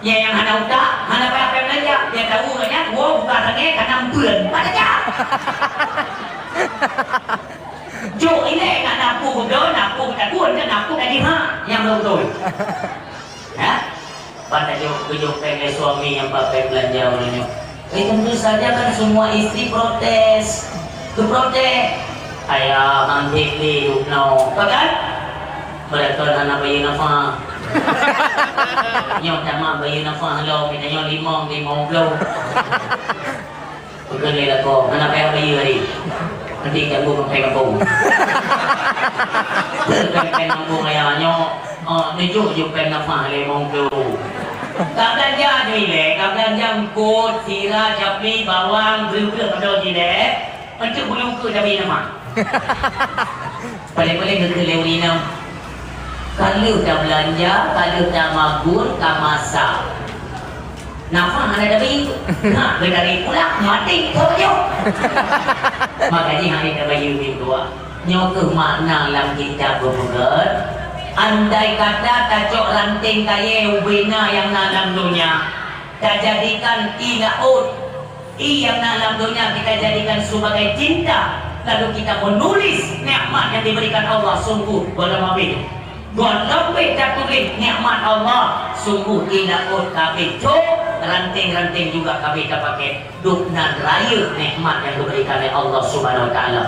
Nyang, nyang hana utak, hana payah pèng beulanja. Nyang tahu nyan, woe buka tangai, kana meupeuen. Pada jak. Jok ilèe ngon napu geudoe, napu geutakun, dan napu tadi ha, nyang beutôi. Ya? Pada jok, geujok pèng lé suami nyang pakai beulanja uroe nyoe. Eh, tentu saja kan semua istri protes. Geuprotes. Ayah, mandek lé, dubnoe. Apa kan? Beureukat hana bayeue nafah. Nyoe tamat bayeue nafah lom, nyoe limong, limong ploh. Peugah lé lakoe, hana payah bayeue hari. Nanti ganggu pèng kampung. Pèng, pèng kampung ayah nyoe, oh, neujok ju pèng nafah limong ploh. Ka beulanja ju ilèe, ka beulanja eungkôt, sira, capi, bawang, breueh-breueh padum ju ilèe. Untuk bulu ke tapi nama. Paling-paling ke lewat inam. Kalau dah belanja, kalau dah magun, dah masak. Nafah hana dari. Ha, dari pulang, mati kau je. Makanya hari dah bayu bin dua. Nyoe keuh makna lam kitab geupeugah, andai kata tacok ranting kayèe ubena nyang na lam donya, tajadikan ié laôt, ié nyang na lam donya kita jadikan sebagai tinta, lalu kita menulis nikmat yang diberikan Allah, sungguh belum habis. Dua leubeh tatuléh nikmat Allah, sungguh ié laôt ka habéh cok, ranting-ranting juga ka habéh tapakai. Dubnan rayeuk nikmat yang diberikan oleh Allah Subhanahu wa Taala.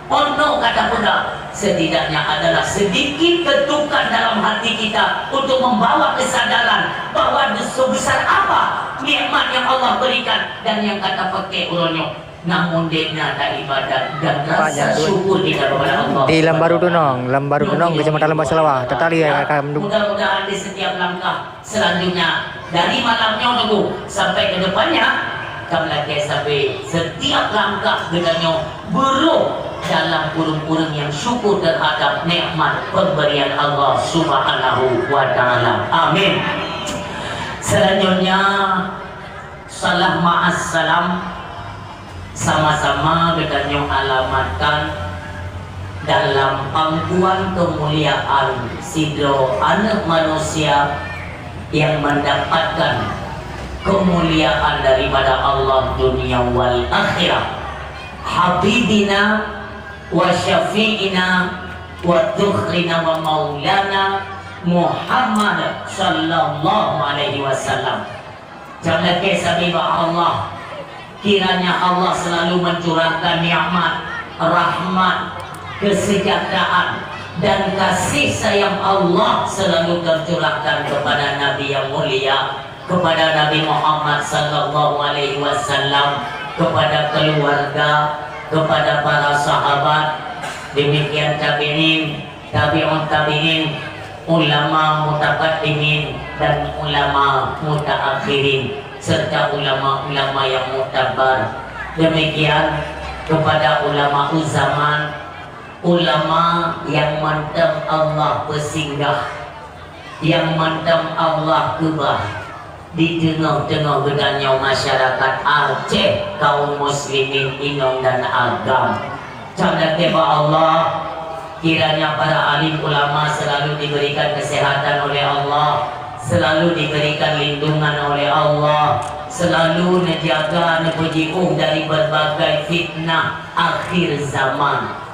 Ono kata peugah, setidaknya adalah sedikit ketukan dalam hati kita untuk membawa kesadaran bahwa sebesar apa nikmat yang Allah berikan dan yang ka tapakai uroe nyoe. Namun dena tak ibadat dan rasa syukur kita kepada Allah. Di Lambaru Dunong, Lambaru Dunong, Kecamatan Lembah Salawah, tetali akan mendukung. Mudah-mudahan di setiap langkah selanjutnya dari malam nyoe tunggu sampai ke depannya, kamoe lakèe sabe setiap langkah geutanyoe beurôh dalam ureueng-ureueng yang syukur terhadap nikmat pemberian Allah Subhanahu wa Taala. Amin. Selanjutnya, salam ma'as salam. Sama-sama geutanyoe alamatkan Dalam pangkuan keumuliaan sidroe aneuk manusia nyang mendapatkan keumuliaan daripada Allah dunia wal akhirah, Habibina wa Syafi'ina wa Dhukhrina wa Maulana Muhammad sallallahu alaihi wasallam. Nyang lakée sabe bak Allah, kiranya Allah selalu mencurahkan nikmat, rahmat, kesejahteraan, dan kasih sayang Allah selalu tercurahkan kepada Nabi yang mulia, kepada Nabi Muhammad sallallahu alaihi wasallam, kepada keluarga, kepada para sahabat, demikian tabi'in, tabi'ut tabi'in, ulama mutaqaddimin dan ulama mutaakhirin, serta ulama-ulama yang muktabar. Demikian kepada ulama zaman, ulama yang mantong Allah peusinggah, yang mantong Allah keubah di teungoh-teungoh geutanyoe masyarakat Aceh, kaum muslimin inong dan agam. Cam lakée bak Allah, kiranya para alim ulama selalu diberikan kesehatan oleh Allah, selalu diberikan lindungan oleh Allah, selalu neujaga, neupeujiôh dari berbagai fitnah akhir zaman.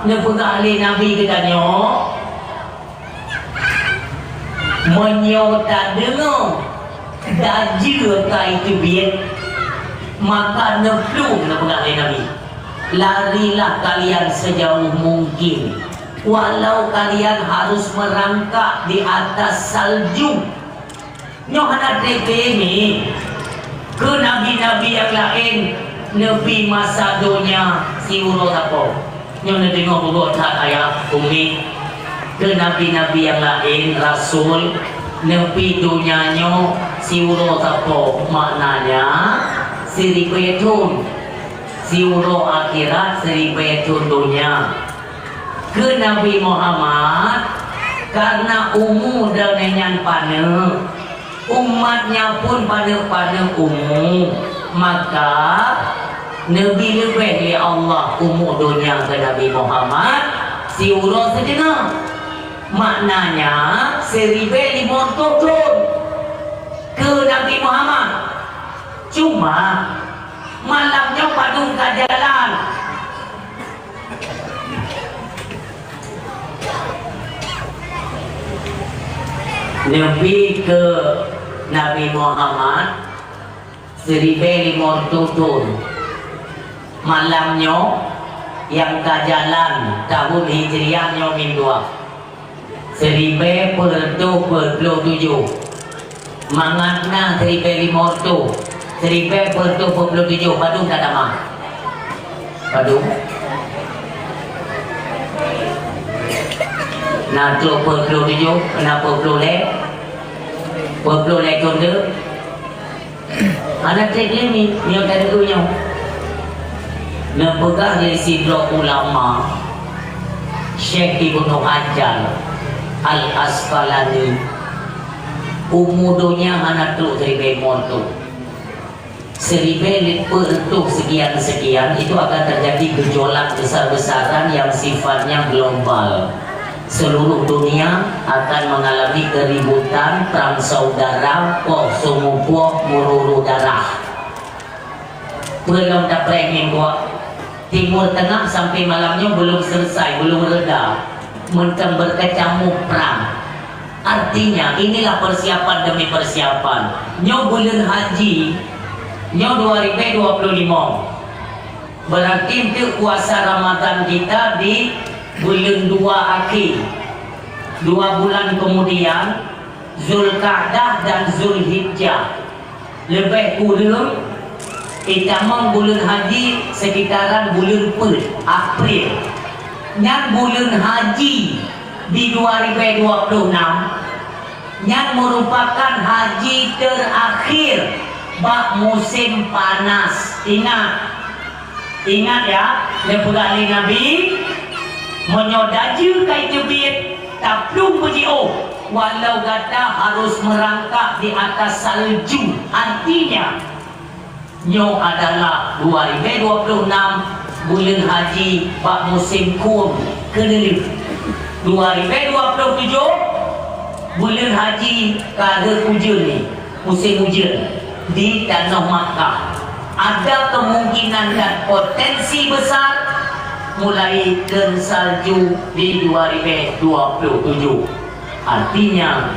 Neupeugah lé Nabi geutanyoe, "Meunyoe tadeungoe dajeue ka iteubiet, maka neuplueng," neupeugah lé Nabi, "larilah kalian sejauh mungkin, walau kalian harus merangkak di atas salju." Nyoe hana treb lé mi. Keu nabi-nabi nyang laén neubi masa donya siuroe sapo. Nyoe neudeungoe beugöt that ayah, Umi. Keu nabi-nabi nyang laén, rasul, neubi donya nyoe siuroe sapo, maknanya siribèe thon. Siuroe akhirat, siribèe thon donya. Keu Nabi Muhammad, karena umu droeneuh nyan paneuk, umat nyan pun paneuk-paneuk umu, maka neubi leubeh lé Allah umu donya keu Nabi Muhammad siuroe sideungoe. Maknanya, siribèe limong reutôh thon keu Nabi Muhammad. Cuma, malam nyoe padum ka jalan. Neubi keu Nabi Muhammad siribèe limong reutôh thon. Malam nyoe nyang ka jalan tahun Hijriah nyoe min dua. Siribèe peuet reutôh peuet ploh tujoh. Mangat na siribèe limong reutôh, siribèe peuet reutôh peuet ploh tujoh, padum ka tamah? Padum? Na trôk peuet ploh tujoh, na peuet ploh lhèe, peuet ploh lhèe thon teuk. Hana treb lé mi, nyoe teudeungoe nyoe. Neupeugah lé sidroe ulama, Syekh Ibnu Hajar Al-Asqalani, umu donya hana trôk siribèe limong reutôh. Siribèe peuet reutôh sekian-sekian, itu akan terjadi gejolak besar-besaran yang sifatnya global. Seluruh dunia akan mengalami keributan, perang saudara, poh seumupoh, meururu darah. Peue lom tapreh ngieng buet, Timur Tengah sampai malam nyoe belum selesai, belum reda, mantong berkecamuk perang. Artinya, inilah persiapan demi persiapan. Nyoe buleuen haji, nyoe dua ribèe dua puluh lima. Berarti enteuk puasa Ramadan kita di buleuen dua akhé. Dua bulan kemudian, Zulqa'dah dan Zulhijjah. Leubeh kureueng, itamong buleuen haji sekitaran buleuen peuet, April. Nyan buleuen haji di dua ribèe dua puluh enam. Nyan meurupakan haji terakhir bak musim panas. Ingat, ingat ya, neupeugah lé Nabi, meunyoe dajeu kai teubiet, taplueng beujiôh, walau gata harus meurangkak di atas salju. Artinya, nyoe adalah dua ribèe dua ploh nam buleuen haji bak musim khueng keudeuh. Dua ribèe dua ploh tujoh buleuen haji ka rhot ujeuen ni, musim ujeuen di tanoh Makkah. Ada kemungkinan dan potensi besar mulai treun salju di dua ribèe dua ploh tujoh. Artinya,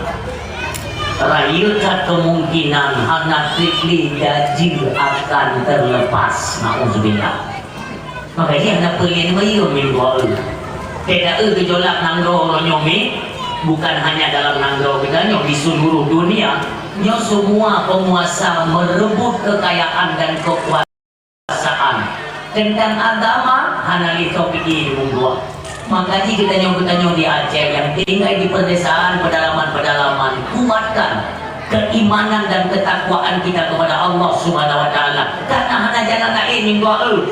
rayeuk that kemungkinan hana trép lé dajeu akan terlepas. Nauzubillah. Maka jih hana peue lé neumeuyeue minggu lalu. Tidak gejolak nanggroe uroe nyoe mi, bukan hanya dalam nanggroe kita nyoe, di seluruh dunia. Nyoe semua penguasa merebut kekayaan dan kekuasaan. Tentang agama, hana lé soe pike di munggoe. Maka jih geutanyoe-geutanyoe di Aceh yang tinggal di perdesaan, pedalaman-pedalaman, kuatkan keimanan dan ketakwaan kita kepada Allah Subhanahu wa Taala. Karena hana jalan lain, minggoe.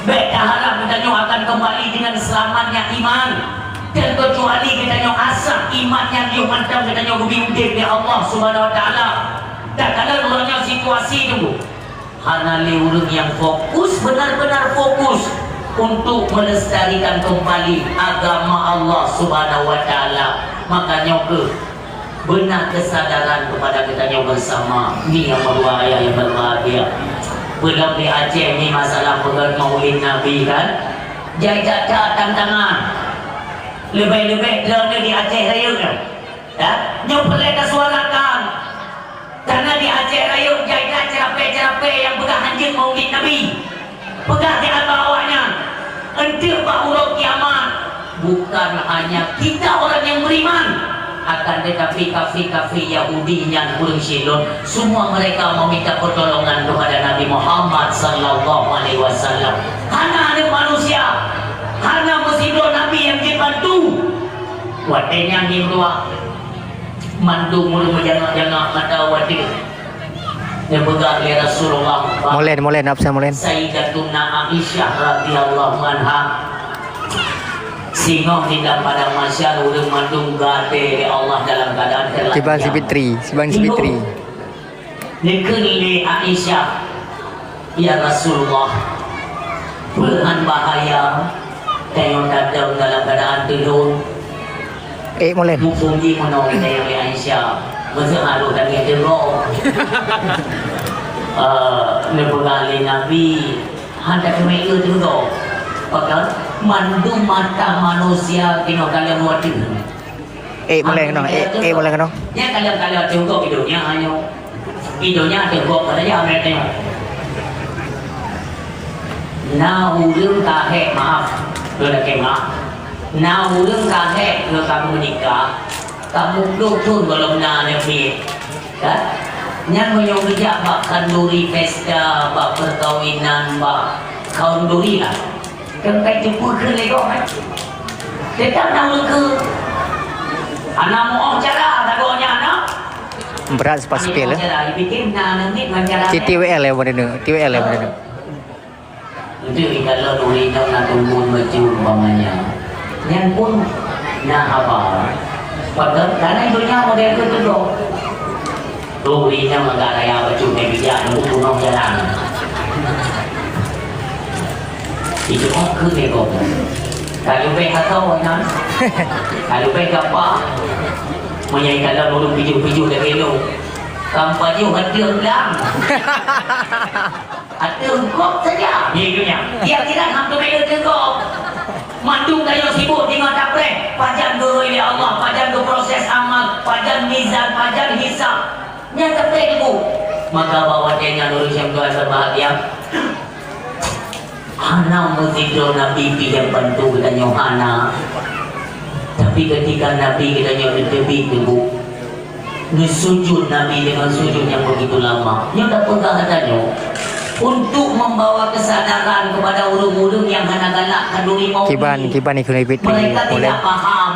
Bèk taharap geutanyoe akan kembali dengan selamatnya iman. Terkecuali geutanyoe asah iman nyang yoh mantong geutanyoe geubi udép lé Allah Subhanahu wa Taala. Dan kalau uroe nyoe situasi tu, hana lé ureueng nyang fokus, benar-benar fokus untuk melestarikan kembali agama Allah Subhanahu wa Taala. Maka nyoe keuh beuna kesadaran kepada geutanyoe bersama. Ni nyang meudua ayah nyang berbahagia. Peulom di Aceh ni masalah peugöt Maulid Nabi kan. Jai that-that tantangan. Leubeh-leubeh droeneuh di Aceh Rayeuk nyoe. Ya, nyoe peureulèe tasuarakan. Karena di Aceh Rayeuk jai that ceurapè-ceurapè nyang peugah hanjeuet Maulid Nabi. Peugah di ateueh awaknyan, enteuk bak uroe kiamat, bukan hanya kita orang yang beriman, akan tetapi kafir-kafir Yahudi nyan ureueng Sidon, semua mereka meminta pertolongan kepada Nabi Muhammad sallallahu alaihi wasallam. Hana aneuk manusia, hana meusidroe nabi nyang jeuet bantu. Watèe nyan di luwa, mandum ureueng meujangak-jangak mata watèe. Neupeugah lé Rasulullah, molen, molen, absen molen. Sayyidatuna Aisyah radhiyallahu anha singoh di dalam padang mahsyar, ureueng mandum geuaté lé Allah dalam keadaan telah kiban diam. Sipitri, siban sipitri. Neukheun lé Aisyah, "Ya Rasulullah, peue han bahaya tanyoe datang dalam keadaan teudong?" Eh, molen. Muphom jih meunoe tanyong lé Aisyah, meuseuharôh tangieng teungoh. Eh, neupeugah lé Nabi, han tateumé eu teungoh. Pakon mandum mata manusia keunoe ka lheueh watèe. Eh, molen keunoe. Eh, eh, molen keunoe. Nyan ka lheueh, ka lheueh teungoh di donya nyoe. Di donya teungoh ka saja mereka. Na ureueng ka hék, maaf, lôn lakèe maaf. Na ureueng ka hék ngon ka meunikah, ka muplôh thôn gohlom na aneuk miet. Kan? Nyan meunyoe geujak bak khanduri pesta, bak perkawinan, bak khanduri lah. Kan ka jipeu kheun lé gob, kan? Teutap na ureueng keu. Hana muoh cara, sagoe nyan na. Brat sepas sepil, eh. Cara, dipikir na aneuk miet ngon cara. T W L ya, T W L ya, Enteuk ikalon ureueng inong na tumun bacut umpamanya. Nyan pun na haba. Padahai karena donya model tu tu. Tu ureueng inong agak raya bacut dan bijak nunggu bunoh jalan. Itu kok ke dia kok. Kalau beh atau nyan. Kalau beh gapa. Menyai kalau ureueng pijuh-pijuh dah kilo. Kam pajuh hati ulang. Ateueh gob saja. Di dunia. Tiap-tiap ham teumé ateueh gob. Mandum tanyoe sibuk deungon tapreh. Pajan geurhoi lé Allah, pajan geuproses amal, pajan mizan, pajan hisab. Nyan tapreh teungku. Maka bak watèe nyan ureueng nyang tuan berbahagia. Hana meusidroe Nabi pih nyang bantu geutanyoe hana. Tapi ketika Nabi geutanyoe neuteubiet teungku, Neusujud Nabi dengan sujud yang begitu lama. Nyoe tapeugah geutanyoe untuk membawa kesadaran kepada ureueng-ureueng yang hana galak khanduri Maulid. Kiban, kiban ikut ibit. Mereka tidak paham.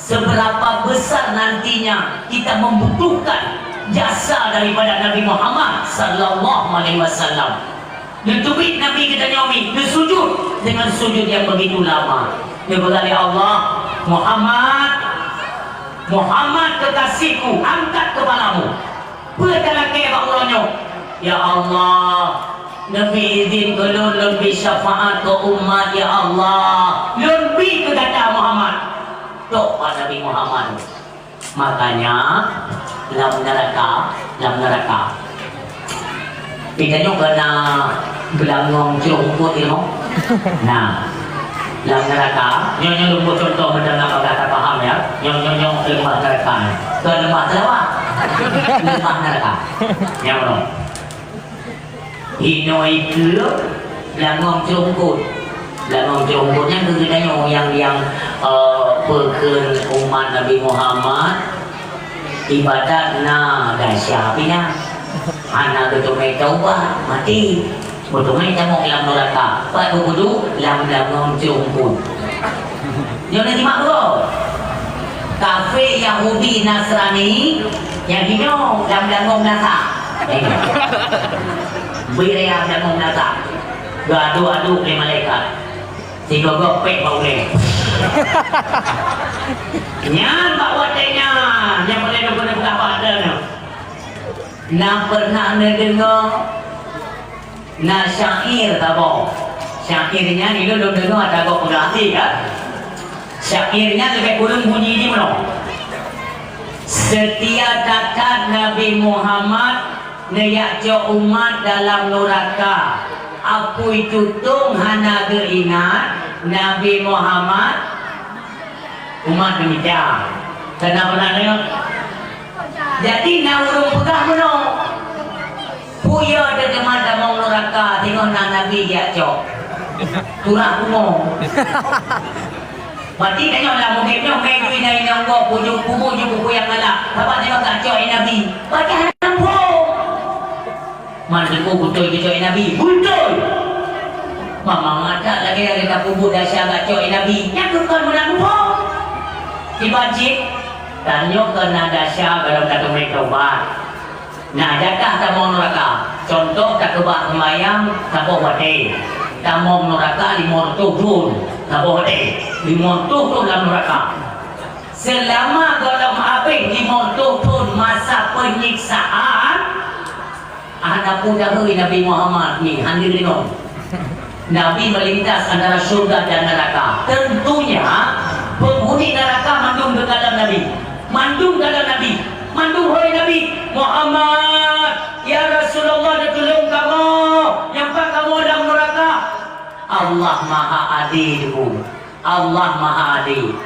Seberapa besar nantinya kita membutuhkan jasa daripada Nabi Muhammad sallallahu alaihi wasallam. Neuteubiet Nabi geutanyoe mi, neusujud dengan sujud yang begitu lama. Neupeugah lé Allah, "Muhammad, Muhammad kekasihku, angkat kepalamu." Peue talakée bak uroe nyoe? "Ya Allah, neubi idhin keu lôn, lôn bi syafaat keu umat, ya Allah. Lôn bi keu gata Muhammad." Tok bak Nabi Muhammad. Makanya, lam neuraka, lam neuraka. Geutanyoe ka na beulangong cok eungkôt ilmu. Nah, lam neuraka, nyoe, nyoe lôn beuet contoh meunan bak gata paham, ya. Nyoe, nyoe, nyoe leumah neuraka. Kon leumah teulawah. Leumah neuraka. Nyang meunoe. Hinoe ikeue langong cok eungkôt. Langong cok eungkôt nyan keu geutanyoe nyang, nyang, eh, peukheun umat Nabi Muhammad, ibadat na dasya pih nyan. Hana geuteumé taubat, maté. Meuteumé tamong lam neuraka. Pat geupeudong lam langong cok eungkôt. Nyoe na simak dulu. Kafé, Yahudi, Nasrani, nyang hinoe lam langong nasa. Bri raya lam langong nasa. Geuaduk-aduk lé malaikat. Sigoe-goe pék bak ulée. Nyan bak watée nyan, nyang peureulée neupeugah bak droeneuh. Na pernah neudeungoe Na syair saboh. Syair nyan ilôn lôn deungoe ata gob peugah até, kan? Syair nyan leubeh kureueng bunyi jih meunoe. Seutia that-that Nabi Muhammad neujak cok umat dalam nuraka. Apui tutong hana geuingat Nabi Muhammad. Umat demikian. Kena pernah dengar? Jadi, na ureueng peugah meunoe, "Peue yo teuteuma tamong nuraka, singoh na Nabi geujak cok? Turah pungo." Berarti tanyoe lam udeb nyoe, mé jui na inong gob, pujoe kubu, jui buku nyang galak. Saban tanyoe geujak cok lé Nabi. Berarti hana muphom. Man teungku beutôi geucok lé Nabi? Beutôi! Mamang madat lagèe-lagèe tapeubuet dasya geucok lé Nabi. Nyan keuh kon meunan muphom. Kiban cit, tanyoe kon na dasya gohlom tateumé taubat. Na jatah tamong nuraka. Cuntoh takeubah seumayang saboh watèe. Tamong nuraka limong reutôh thôn saboh watèe. Limong reutôh thôn lam nuraka. Seulama gohlom habéh limong reutôh thôn masa peunyiksaan, Hana peue dahôi Nabi Muhammad nyan, hana deungoe. Nabi melintas antara syurga dan neraka. Tentunya, penghuni neraka mandum geukalon Nabi. Mandum kalon Nabi. Mandum hôi Nabi, "Muhammad, ya Rasulullah, neutulông kamoe, nyang pat kamoe lam nuraka." Allah Maha Adé, Teungku. Allah Maha Adé.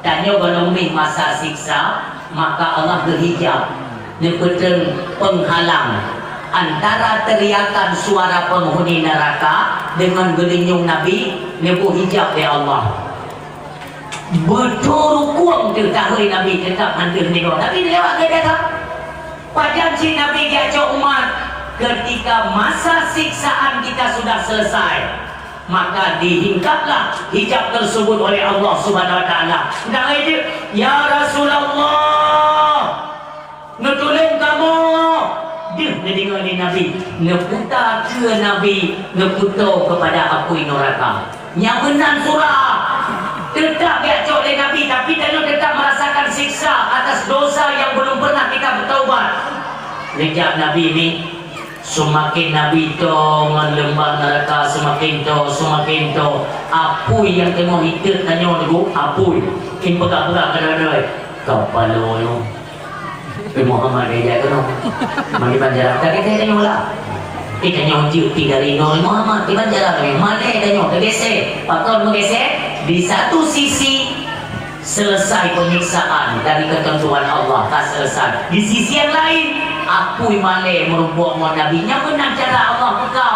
Tanyoe gohlom bri masa siksa, maka Allah geuhijab, neupeutreun peunghalang antara teuriakan suara penghuni neraka deungon geulinyueng Nabi, neuboh hijab lé Allah. Beutôi rukong teuh tahôi Nabi teutap han teuh meuninggoe, tapi lewat geuh that. Pajan cit Nabi geujak cok umat, ketika masa siksaan kita sudah selesai, maka dihingkaplah hijab tersebut oleh Allah Subhanahu wa Taala. Entah lagèe, "Ya Rasulullah, neutulông kamoe!" Deuh neudeungoe lé Nabi, neuputa keue Nabi, neuputa keupada apui nuraka. Nyang meunan surah. Teutap geujak cok lé Nabi, tapi tanyoe teutap merasakan siksa atas dosa yang belum pernah kita bertaubat. Neujak Nabi ni, seumaken Nabi toe ngon leumbah nuraka, seumaken toe, seumaken toe. Apui nyang teungoh hitet tanyoe, Teungku, apui. Nyan peugah-peugah keudroe-droe, "Kapalo nyoe." Eh, Muhammad, eh, jak keunoe. Mari ban jalan. Ka geutanyoe lah. Eh, tanyoe jeuet pi dari nol Muhammad. Kiban jalan, eh, malèe tanyoe, teugeusé. Pakon meugeusé? Di satu sisi, selesai penyiksaan dari ketentuan Allah, ka selesai. Di sisi yang lain, apui malèe meurumpok ngon Nabi. Nyan meunan cara Allah peugah.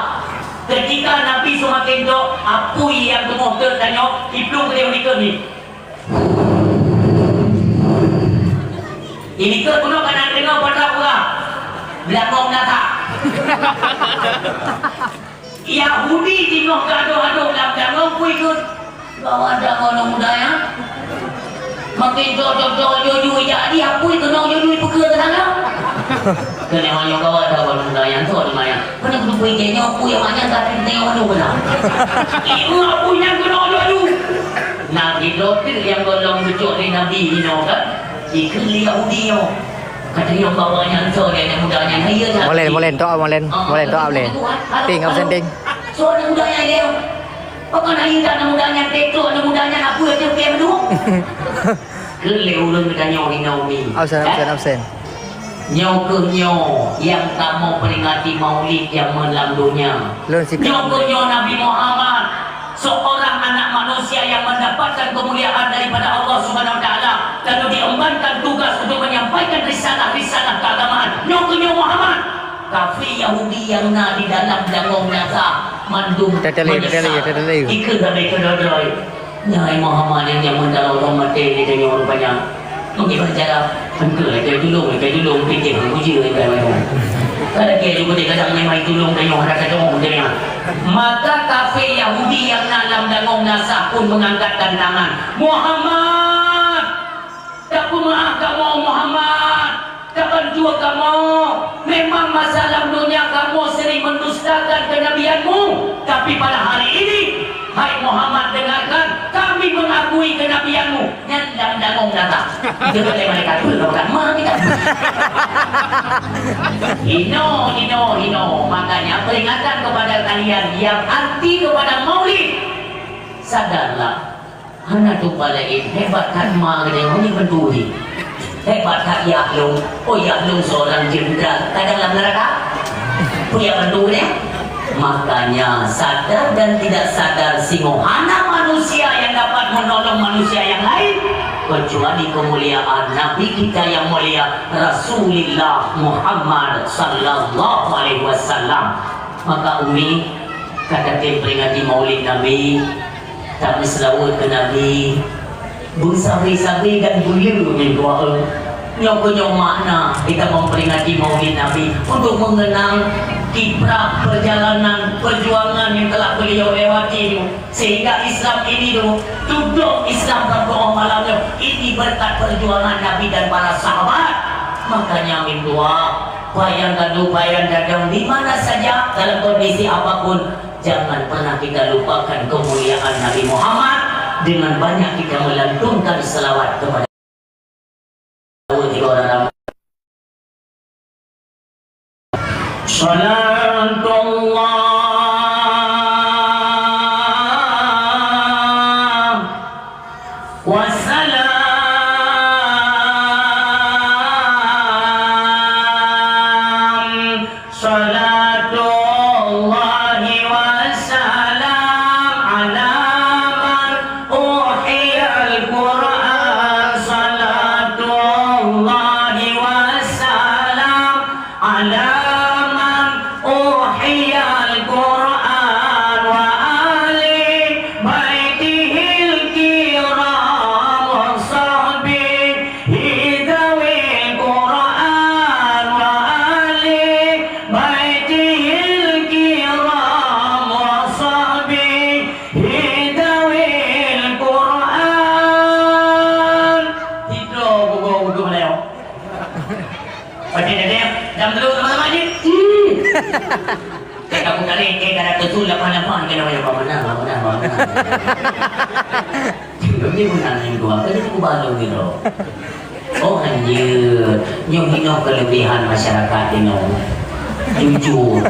Ketika Nabi seumaken dok, apui nyang teungoh teuh tanyoe, iplueng keudéh ulikot ni. Inikot bunoe ka na deungoe peue teuma peugah. Beulangong na that. Yahudi jinoe geuadoh-adoh lam dangong peue ikot. Bahwa dangong aneuk muda nyan. Makin cocok-cocok jujui jadi, apui keunoe jujui peukeu keunan lah. Keunoe nyoe kawan dah baru muda yang tu, di mana? Kena kudu pui keu nyoe, apui yang banyak tapi kita yang anu kena. Ibu apui yang kena jujui. Nabi Lot tu yang tolong cucuk di Nabi inoe kan? Ikut Yahudi nyoe. Kata dia bawa nyang so dia anak muda nyan. Hai, ya, Molen, molen, toa molen. Ah, molen, toa molen. Ting, absen, ting. So anak muda nyan dia. Pakon hai, tak anak muda nyan, tekok anak muda nyan, apa aja pihak dulu. Keu lé ureueng geutanyoe hina umi. Absen, absen, absen. Nyoe keuh nyoe nyang kamoe peringati maulid jameun lam donya. Lôn sikap. Nyoe keuh nyoe Nabi Muhammad, seorang anak manusia yang mendapatkan kemuliaan daripada Allah Subhanahu wa Taala, lalu diembankan tugas untuk menyampaikan risalah-risalah keagamaan. Nyoe keuh nyoe Muhammad. Kafé Yahudi nyang na di dalam dangong nasa mandum menyesal. Ikeu sabe keudroe-droe. Nyan Muhammad nyang jameun dalam ureueng maté di tanyoe rupanya. Mungkin cara engkau lagèe tulông, lagèe tulông, pijéh bujur lagèe macam. Kalau dia juga dia kadang memang tulông tanyoe ada kata orang macam ni. Maka kafé Yahudi nyang na lam dangong nasa pun mengangkatkan tangan. Muhammad! Tapeumaah kamoe Muhammad! Tabantu kamoe! Memang masa lam donya kamoe sering mendustakan kenabianmu, tapi pada hari ini, hai Muhammad, dengarkan, kami mengakui kenabianmu. Nyan lam dangong nasa. Itu kata malaikat pun bukan mah kita. Hino, hino, hino. Makanya peringatan kepada kalian yang anti kepada maulid. Sadarlah. Hana tupa laén, hebat that ma geutanyoe, hana bantu. Hebat that yah lôn, oh yah lôn seorang jenderal, kadang lam neraka. Peue nyang bantu geutanyoe? Makanya sadar dan tidak sadar singoh hana manusia yang dapat menolong manusia yang lain kecuali kemuliaan Nabi kita yang mulia Rasulullah Muhammad sallallahu alaihi wasallam. Maka Umi, ka tatem peringati Maulid Nabi, tameuseulaweuet keu Nabi, beusabe-sabe dan beuyeue meudoa. Nyoe keuh nyoe makna kita memperingati Maulid Nabi, untuk mengenang kiprah perjalanan perjuangan yang telah beliau lewati, sehingga Islam ini dulu, tudong Islam sampoe malam nyoe, ini berkat perjuangan Nabi dan para sahabat. Makanya meudoa, payan gadu, payan dadong, di mana saja, dalam kondisi apapun, jangan pernah kita lupakan kemuliaan Nabi Muhammad dengan banyak kita melantunkan selawat kepada Salatullah wassalam. Salatullahi wassalam ala man uhiyal Qur'an. Salatullahi wassalam ala man uhiyal Qur'an wa ali baitihil kiram wa sahbihi zawil Qur'an wa ali baitihil kiram wa sahbihi zawil Qur'an. Tiga buku-buku beliau. Oke, jadi jam dulu sama-sama ni. Hmm. Kamu kali ke kada betul lapan-lapan kena banyak bangunan, bangunan, bangunan. Jadi bukan yang dua, kan itu baru gitu. Oh, anjir. Nyoe hinoe kelebihan masyarakat inoe. Jujur.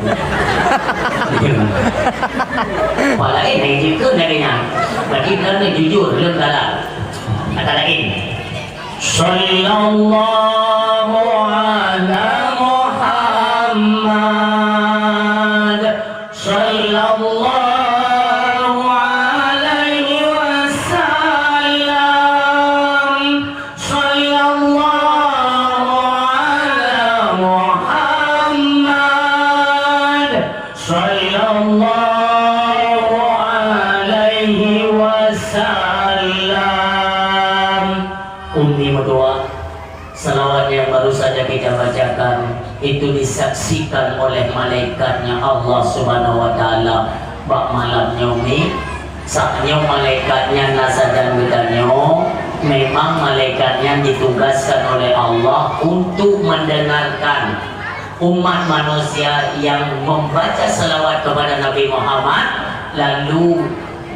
Pala lain yang jujur dari nyan. Berarti kerana jujur, belum salah. Kata lain. Sallallahu ala Muhammad. Sallallahu alaihi wasallam. Sallallahu ala Muhammad. Sallallahu alaihi wasallam. Umi meudoa. Salawat yang baru saja kita bacakan itu disaksikan oleh malaikatnya Allah Subhanahu wa Taala bak malam nyoe. Saat nyoe malaikat nyan na sajan geutanyoe, Memang malaikat nyan ditugaskan oleh Allah untuk mendengarkan umat manusia yang membaca salawat kepada Nabi Muhammad, lalu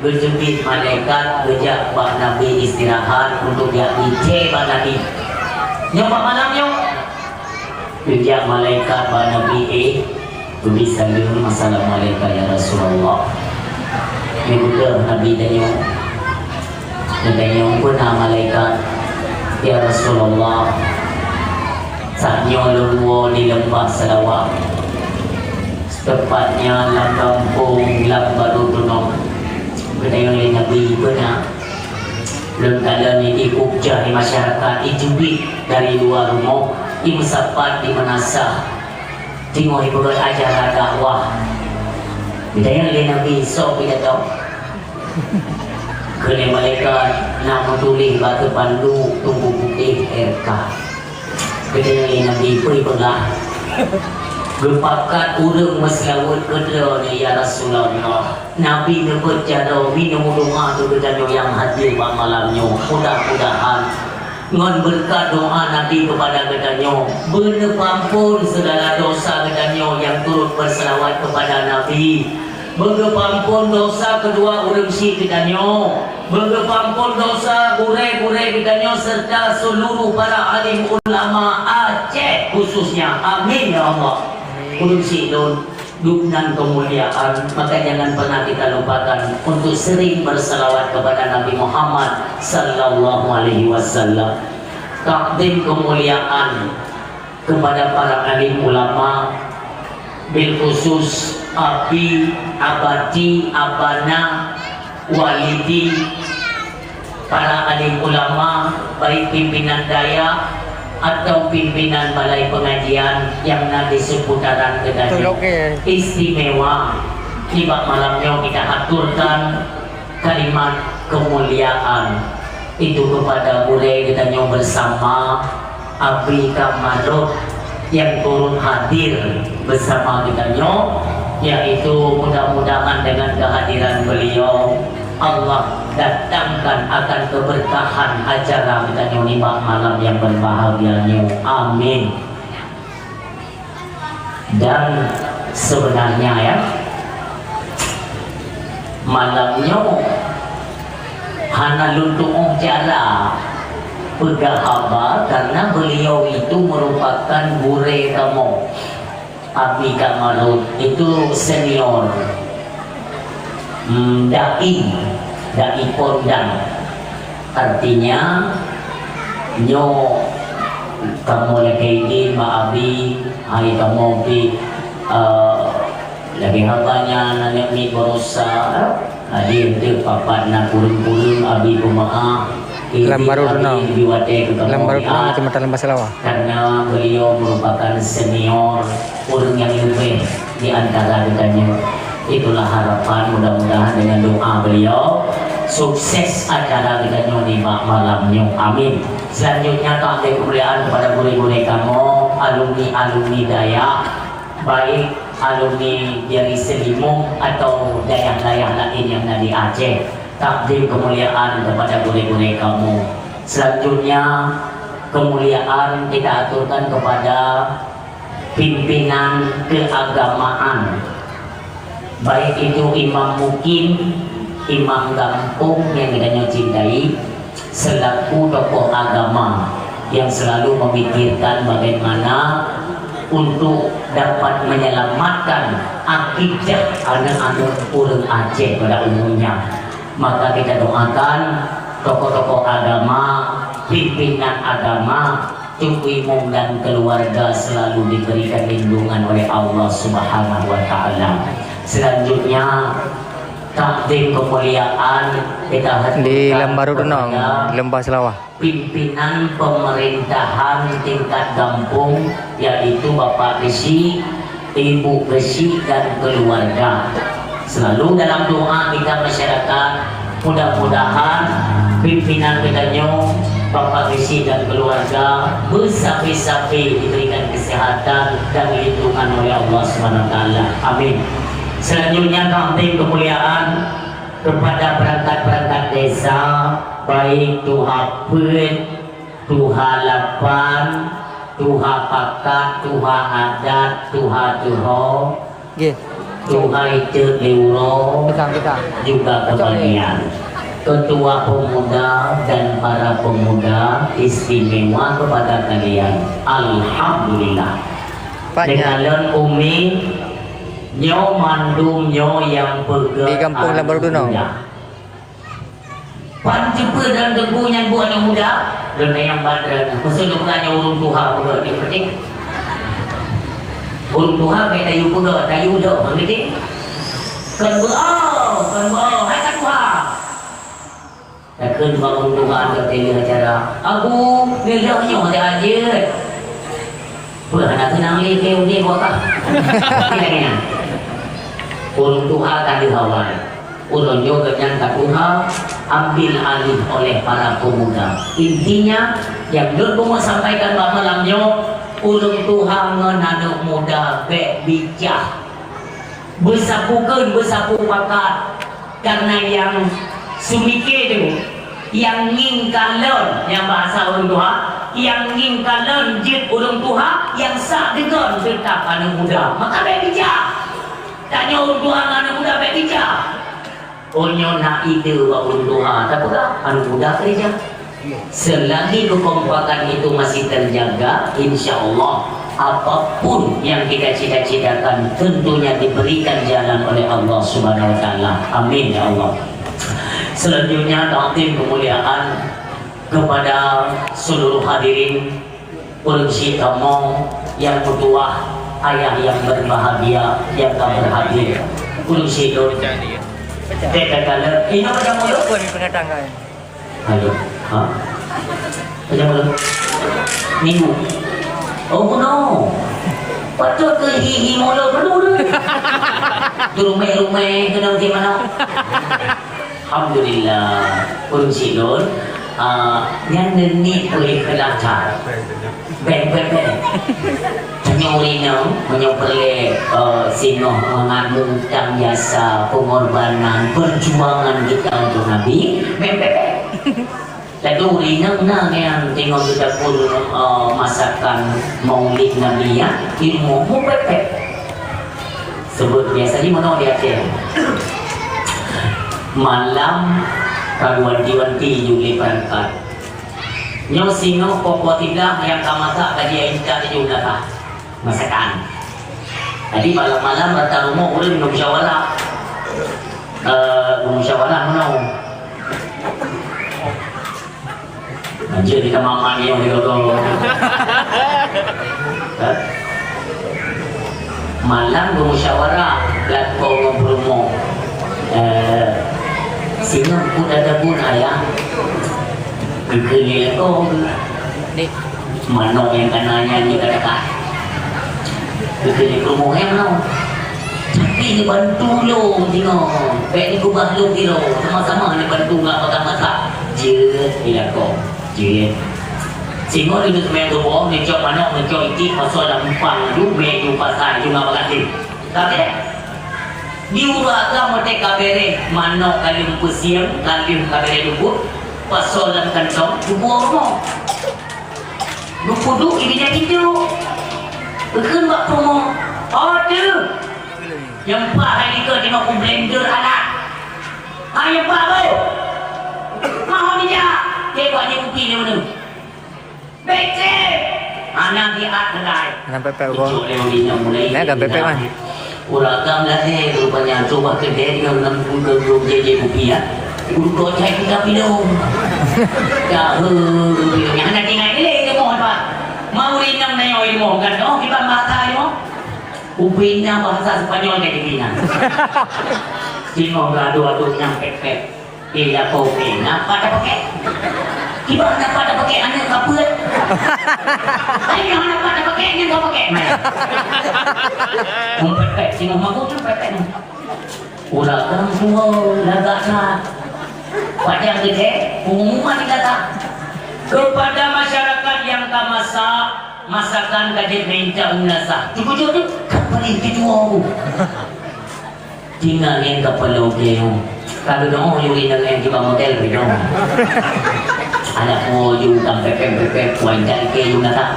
geuteubiet malaikat geujak bak Nabi istirahat untuk jak bicé bak Nabi. Nyoe bak malam nyoe, geujak malaikat bak Nabi, eh, geubri saleuem, "Assalamualaikum ya Rasulullah." Geuteubiet Nabi tanyoe. Geutanyong peue na malaikat, "Ya Rasulullah, saat nyoe lôn woe di Leumbah Seulawah, teupatnya lam gampông Lam Barô Tunong." Geutanyong lé Nabi, "Peue na?" "Lôn kalon di kubu jai masyarakat, ijubit dari luwa rumoh, imeusapat di meunasah, teungoh ipeugét acara dakwah." Geutanyong lé Nabi, "Soe pidato?" Kheun lé malaikat, "Na meutuléh bak teupandu Teungku Putéh R K." Geutanyong lé Nabi, "Peue ipeugah?" "Geupakat ureuëng meuseulaweuet keudroe nyoe, ya Rasulullah." Nabi neubeuet jaroe, minong doa keu geutanyoe nyang hadir bak malam nyoe. Mudah-mudahan ngon beureukat doa Nabi keupada geutanyoe, beuneupeuampon seugala dosa geutanyoe nyang turot beuseulaweuet keupada Nabi. Beugeupeuampon dosa keudua ureuëng syik geutanyoe. Beugeupeuampon dosa gurée-gurée geutanyoe serta seuluruh para alim ulama Aceh khususnya. Amin ya Allah. Ureuëng syik lôn, dum nan keumuliaan, maka jangan pernah kita lupakan untuk sering bersalawat kepada Nabi Muhammad sallallahu alaihi wasallam. Takdim keumuliaan kepada para alim ulama, bil khusus abi, abati, abana, walidi, para alim ulama, baik pimpinan dayah atau pimpinan balai pengajian nyang na di seputaran geutanyoe. Istimewa, nibak malam nyoe kita aturkan kalimat keumuliaan itu kepada gurée geutanyoe bersama, Abi Kamarot yang turut hadir bersama geutanyoe, yaitu mudah-mudahan dengan kehadiran beliau, Allah datangkan akan keberkahan acara geutanyoe nibak malam yang berbahagia nyoe. Amin. Dan sebenarnya, ya, malam nyoe hana lôn tuoh cara peugah haba karena beliau itu merupakan gurée kamoe. Abi Kamarot itu senior. Hmm, dai, dai kondang. Artinya, nyoe kamoe lakée idin bak Abi, hai kamoe pih, eh, lagée haba nyan aneuk miet barosa, eh, Abi enteuk papat na kureueng-kureueng Abi peumeu'ah. Lam Barô Tunong. Lam Barô Tunong, Kacamatan Lembah Selawa. Karena beliau merupakan senior, ureuëng nyang leubeh di antara geutanyoe. Itulah harapan, mudah-mudahan dengan doa beliau, sukses acara geutanyoe nibak malam nyoe. Amin. Selanjutnya, takdim keumuliaan kepada gurée-gurée kamoe, alumni-alumni dayah, baik alumni dari Seulimong atau dayah-dayah lain yang na di Aceh. Takdim keumuliaan kepada gurée-gurée kamoe. Selanjutnya, keumuliaan kita aturkan kepada pimpinan keagamaan, baik itu imam mukim, imam gampông yang geutanyoe cintai, selaku tokoh agama yang selalu memikirkan bagaimana untuk dapat menyelamatkan akidah aneuk-aneuk ureuëng Aceh pada umumnya. Maka kita doakan tokoh-tokoh agama, pimpinan agama, Teungku Imum dan keluarga selalu diberikan lindungan oleh Allah Subhanahu wa Ta'ala. Selanjutnya, takdim kemuliaan kita haturkan di Lam Barô Tunong, kepada Lembah Selawa, pimpinan pemerintahan tingkat gampông, yaitu Bapak Geuchik, Ibu Geuchik dan keluarga. Selalu dalam doa kita masyarakat, mudah-mudahan pimpinan geutanyoe, Bapak Geuchik dan keluarga, beusabe-sabe diberikan kesehatan dan lindungan oleh Allah Subhanahu wa Taala. Amin. Selanjutnya, takdim kemuliaan kepada perangkat-perangkat desa, Baik tuha peuet, tuha lapan, tuha pakat, tuha adat, tuha tuho, Nggih. Tuha Icet di uroe, Pisang, pisang. Juga Pecah ni. Ketua pemuda dan para pemuda istimewa kepada kalian. Alhamdulillah. Pak, Dengan lôn Umi, nyoe mandum nyoe nyang peugah Di kampung Lam Baru Dunong. Pan teupeu dan teungku nyan buet aneuk muda, lôn nyang ban rot. Meuseue lôn tanyong ureueng tuha peugah di peuting. Ureueng tuha bèk tayue peugah, tayue dok peuting. Kon beuo, kon beuo, hai ka tuha. Takheun bak ureueng tuha dok teulieu acara. Abu, nilai nyoe dah jeuet. Peue hana keunong lé keu udeb wakah. Ureueng tuha ka lheueh awai. Ulôn nyoe gobnyan ka tuha, ambil alih oleh para pemuda. Intinya, nyang lôn beumeusampaikan bak malam nyoe, ureueng tuha ngon aneuk muda bèk bicah. Beusapeue kheun, beusapeue pakat. Karena nyang seumiké tu, nyang ngieng kalon, nyang bahasa ureueng tuha, nyang ngieng kalon jeuet ureueng tuha, nyang sak deungon teutap aneuk muda. Maka bèk bicah. Tanyoe ureueng tuha ngon aneuk muda bèk bicah. Oh, nyoe na ide bak ureueng tuha, tapeugah aneuk muda keureuja. Selagi kekompakan itu masih terjaga, insya Allah, apapun yang kita cita-citakan tentunya diberikan jalan oleh Allah Subhanahu wa Taala. Amin, ya Allah. Selanjutnya, takdim kemuliaan kepada seluruh hadirin. Ureueng syiek kamoe nyang meutuwah, ayah nyang berbahagia nyang ka berhadir. Ureueng syiek lôn. Teuka-teuka lôn. Inong peunyang mulut. Ayo. Ha? Peunyang mulut. Minggu. Oh, bunoe. Patut keu hi-hi mulut dulu. Turumé-rumé keunong di mana? Alhamdulillah, ureueng syiek lôn, ah, nyan neuniet peuikhlasan. Bèk, bèk, bèk. Tanyoe ureueng inong, meunyoe peureulèe, eh, singoh mangat meuutang jasa, pengorbanan, perjuangan kita untuk Nabi, bèk, bèk, bèk. Laju ureueng inong na nyan teungoh geutabur, eh, masakan Maulid Nabi nyan, ilmu mupèpèt. Sebut biasa jih meunoe di Aceh. Malam ka geuwanti-wanti jih lé peurangkat. Nyoe singoh poh-poh siblaih nyang ka masak ka jiyue intat jih u lakah masakan. Jadi malam-malam rata rumoh ureueng geumusyawarah. Eh, geumusyawarah meunoe. Anjir, di kamar mandi yang digogo. Hah? Malam geumusyawarah, lakoe ngon peurumoh. Eh, singoh ku dada pun ayah. Keu-keu lé lakoe. Manok nyang ka na nyan jeuet ka teuka. Keu-keu lé peurumoh nyang meunoe. Tapi neubantu lôn singoh. Bèk neukeubah lôn sidroe. Sama-sama neubantu ngon masak-masak. Jeuet, di lakoe. Jeuet. Singoh lôn seumayang suboh, neucok manok, neucok iték, pasoe lam umpang, duek mè, duek pasai, duek ngon bak gasien. Tapi, di uroe agam watèe ka bèrèh, manok ka lheueh peusieng, ka lheueh ka bèrèh luput, pasoe lam kantong, geubuang rumoh. Geupeuduek di bijèh pintoe. Geukheun bak peurumoh, "Oh, teuh! Nyang pat hai likot jinoe kublender alat. Hai nyang pat, boh! Mahon ija! Keu bak jih kupi lé uneuen." Bèk trép! Hana jiat keukai. Hana pèpèk, boh. Icok lé uneuen mulai. Nah, kan pèpèk, man. Ureueng agam lahé rupanya, coba keudéh ngon lam bungkôh-bungkôh jé-jé kupi, ya. Bungkôh jai kita pilong. Dah, heuh, nyang hana tinggai lé, dia mohon, Pak. Mau rinang na nyoe ilmu kan? Oh, kiban bahasa ilmu. Ubé na bahasa Spanyol ka jibina. Singoh geuadoe-adoe nyang pèt-pèt. Iya, kopi. Napa tapakèk? Kiban napa tapakèk aneuk ka peuet? Ayo, napa tapakèk, nyan tapakèk. Meumpèt-pèt, singoh mabuk tu pèt-pèt. Ureueng tuha lagak that. Pajan geude, pengumuman di kata. Kepada masyarakat yang ka masak, masakan ka jeuet minta meunasah. Cukup-cukup tu, ka paling ketua tu. Tinggal yang kepala dia. Ka lheueh nyoe yue inong nyang jiba model lheueh nyoe. Aneuk buah yue tam pepeng-pepeng, wan jak ikei yue nata.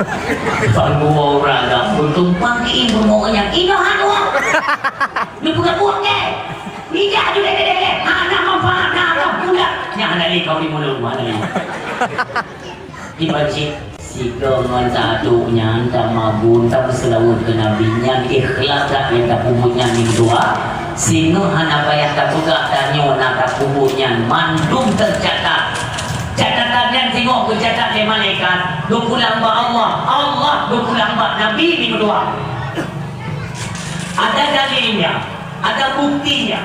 Ban buah urang dah, untung pang kieng bumoe nyan. Inong hana. Neupeugah buet keu. Nijak ju deh-deh-deh. Hana manfaat, hana pula. Nyan hana lé kau di mulut, hana lé. Iban cit, sigoe ngon satu nyan tamabun, tameuseulaweuet keu Nabi nyan ikhlas that nyang tapeubuet nyan minggu dua, singoh hana payah tapeugah tanyoe na tapeubuet nyan, mandum teucatat. Catatan nyan singoh geucatat lé malaikat, geupulang bak Allah, Allah geupulang bak Nabi minggu dua. Ada dalilnya, ada buktinya.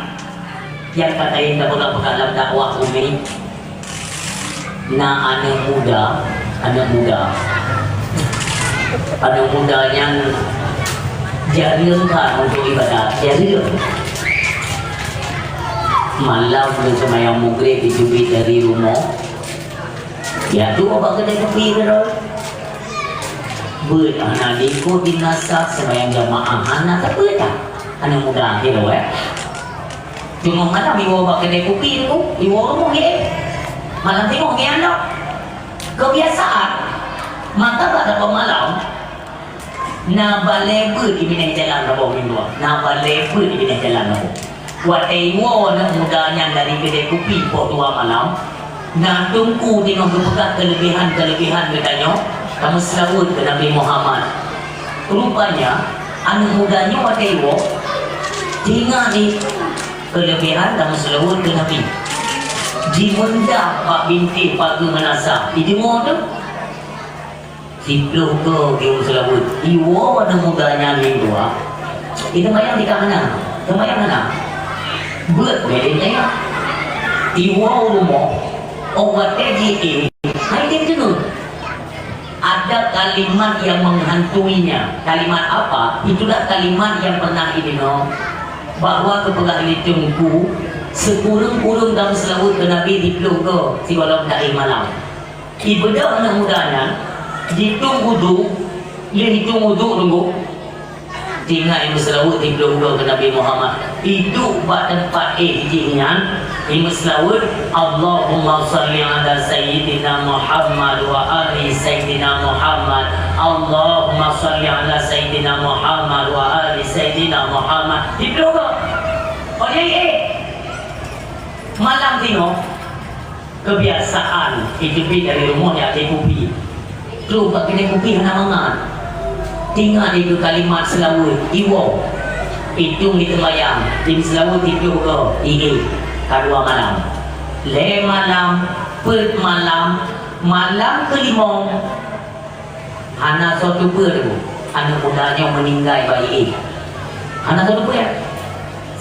Nyang ka laén tapeugah-peugah lam dakwah umi, na aneuk muda, aneuk muda, aneuk muda nyang jareueng that untuk ibadat, jareueng. Malam lheueh seumayang Maghrib jiteubiet dari rumoh, ya tu bak keudè kupi keudroe. Beuet hana likot di meunasah, seumayang jamaah hana, tapi dah aneuk muda akhé lôn, eh. Teungoh malam iwoe bak keudè kupi tu, iwoe rumoh ngieng. Malam teungoh ngieng lom. Kebiasaan, maka bak saboh malam, na balèe beuet di binéh jalan saboh minggu. Na balèe beuet di binéh jalan saboh. Watèe iwoe aneuk muda nyan dari keudè kupi poh dua malam, na teungku teungoh geupeugah keuleubehan-keuleubehan geutanyoe, tameuseulaweuet keu Nabi Muhammad. Rupanya, aneuk muda nyoe watèe iwoe, teuingat di keuleubehan tameuseulaweuet keu Nabi. Jimeundah bak bintéh pageue meunasah, jideungoe teuh. Siplôh goe geumeuseulaweuet. Iwoe aneuk muda nyan minggu dua. Iteumayang di ka hana. Teumayang hana. Beuet bèk iteumayang. Iwoe u rumoh, 'oh watèe jiék, hai tem teungeut. Ada kalimat yang menghantuinya. Kalimat apa? Itulah kalimat yang pernah ideungoe bahwa geupeugah lé teungku, sikureueng-kureueng tameuseulaweuet keu Nabi siplôh goe sigohlom taéh malam. Ibeudôh aneuk muda nyan, jitueng uduk, lheueh jitueng uduk teungku. Teuingat imeuseulaweuet siplôh goe keu Nabi Muhammad. Iduek bak teumpat éh jih nyan, imeuseulaweuet, "Allahumma shalli ala Sayyidina Muhammad wa ali Sayyidina Muhammad. Allahumma shalli ala Sayyidina Muhammad wa ali Sayyidina Muhammad." Siplôh goe. Oh, nyan éh. Malam singoh. Kebiasaan, iteubiet dari rumoh jak até kupi. Trôh bak keudè kupi hana mangat. Teuingat di keu kalimat seulaweuet, iwoe. Itueng di teumayang, imeuseulaweuet siplôh goe, iéh. Ka dua malam. Lhèe malam, peuet malam, malam keulimong. Hana soe teupeue teungku, aneuk muda nyoe meuninggai bak iéh. Hana soe teupeue.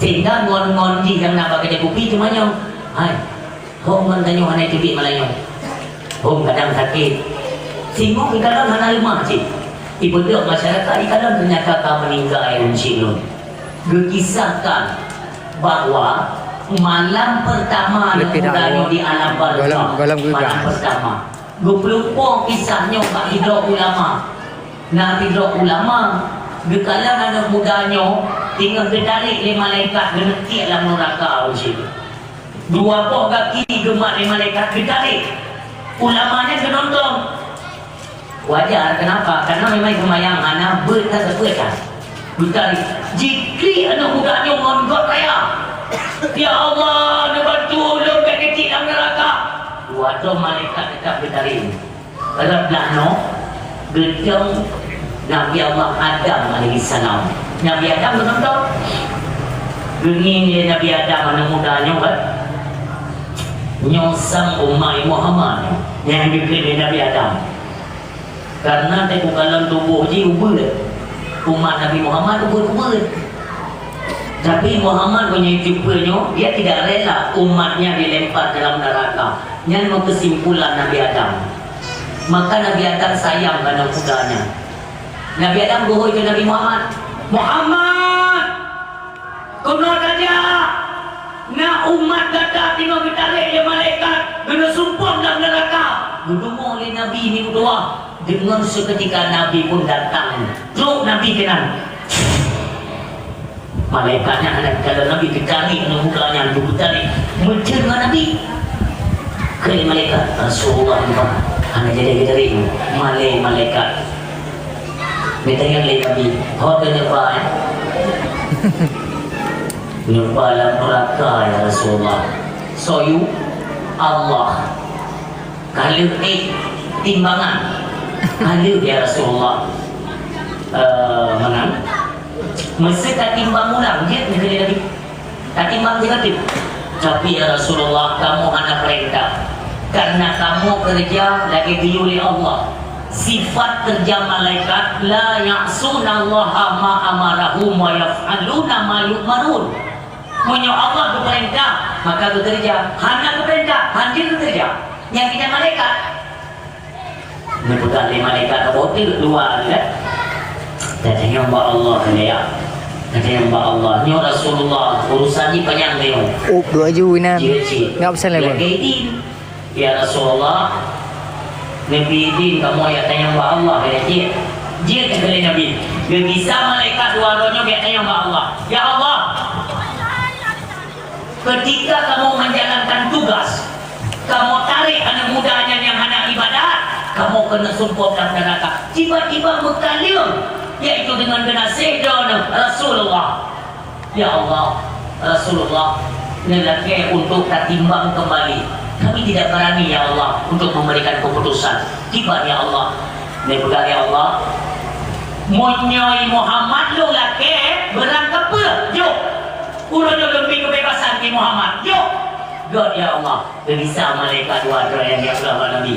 Sehingga ngon-ngon jih nyang na bak keudè kupi teumanyong, "Hai, hom ngon tanyoe hana iteubiet malam nyoe? Hom kadang sakét." Singoh ikalon hana leumah cit. Ibeudôh masyarakat ikalon teunyata ka meuninggai ureueng syik lôn. Geukisahkan bahwa malam pertama aneuk muda nyoe di alam barzakh, malam pertama. Geupeuleumpong kisah nyoe bak sidroe ulama. Na sidroe ulama geukalon aneuk muda nyoe teungoh geutarek lé malaikat geuneutiek lam nuraka ureueng syik. Dua boh gaki geumat lé malaikat geutarek. Ulama nyan geunontong. Wajar, kenapa? Karena memang seumayang hana beuet that sapeue that. Geutarek. Jiklik aneuk muda nyoe ngon göt raya. "Ya Allah, neubantu ulôn bèk geucit lam neuraka." Dua droe malaikat teutap geutarek. Rot blaih noe, geutong Nabi Allah Adam alaihissalam. Nabi Adam geunontong. Geungieng lé Nabi Adam aneuk muda nyoe kan. Nyoe sang umat Muhammad nyang geukheun lé Nabi Adam. Karena teuka kalon tuboh jih ubeuet. Umat Nabi Muhammad ubeuet-ubeuet. Tapi Muhammad meunyoe jumpa nyoe, dia tidak rela umatnya dilempar dalam neraka. Nyan meukesimpulan Nabi Adam. Maka Nabi Adam sayang keu aneuk muda nyan. Nabi Adam geuhôi keu Nabi Muhammad, "Muhammad, keunoe tajak! Na umat gata teungoh geutarek lé malaikat, geuneuk sumpom lam neuraka." Geudeungoe lé Nabi meutuah. Deungon seuketika Nabi pun datang. Trok Nabi keunan. Malaikat nyan hana geukalon Nabi, geutarek aneuk muda nyan, geutarek meucen ngon Nabi. Kheun malaikat, "Rasulullah, hana jadi geutarek, malée malaikat." Geutanyong lé Nabi, "Ho keuneuk ba, eh?" "Neuk ba lam neuraka, ya Rasulullah." "Soe yue?" "Allah." "Ka lheueh ék timbangan?" "Ka lheueh, ya Rasulullah." "Eh, meunan?" "Meusé tatimbang ulang jeuet," geukheun lé Nabi. "Tatimbang jeuet." "Tapi, ya Rasulullah, kamoe hana peurintah. Karena kamoe keureuja lagée geuyue lé Allah. Sifat keureuja malaikat, la ya'sunallaha ma amarahum wa yaf'aluna ma yu'marun." Meunyoe Allah geupeurintah, maka geukeureuja. Hana geupeurintah, hana geukeureuja. Nyang keunan malaikat. Neupeugah lé malaikat ka boh teuk dua nyan. Tatanyong bak Allah nyan, ya. Tatanyong bak Allah. "Nyoe Rasulullah, urusan jih panyang nyoe." Up dua ju inan. Jeuet cit. Enggak pesan lagu. Lagée idin. "Ya Rasulullah, neubi idin kamoe jak tanyong bak Allah," kheun lé jih. Jeuet kheun lé Nabi. Geugisa malaikat dua droe nyoe jak tanyong bak Allah. "Ya Allah, ketika kamoe menjalankan tugas, kamoe tarek aneuk muda nyan nyang hana ibadat, kamoe keuneuk sumpok lam neuraka. Tiba-tiba meukaleueng, yaitu deungon geunaséh droeneuh, Rasulullah." "Ya Allah, Rasulullah, neulakée untuk tatimbang kembali. Kami tidak berani, ya Allah, untuk memberikan keputusan." "Kiban, ya Allah?" Neupeugah, "Ya Allah, meunyoe Muhammad lôn lakée, beurangkapeue, jok. Ulôn lôn bi keubebasan di Muhammad, jok." "Göt, ya Allah." Geugisa malaikat dua droe nyang jak peugah bak Nabi.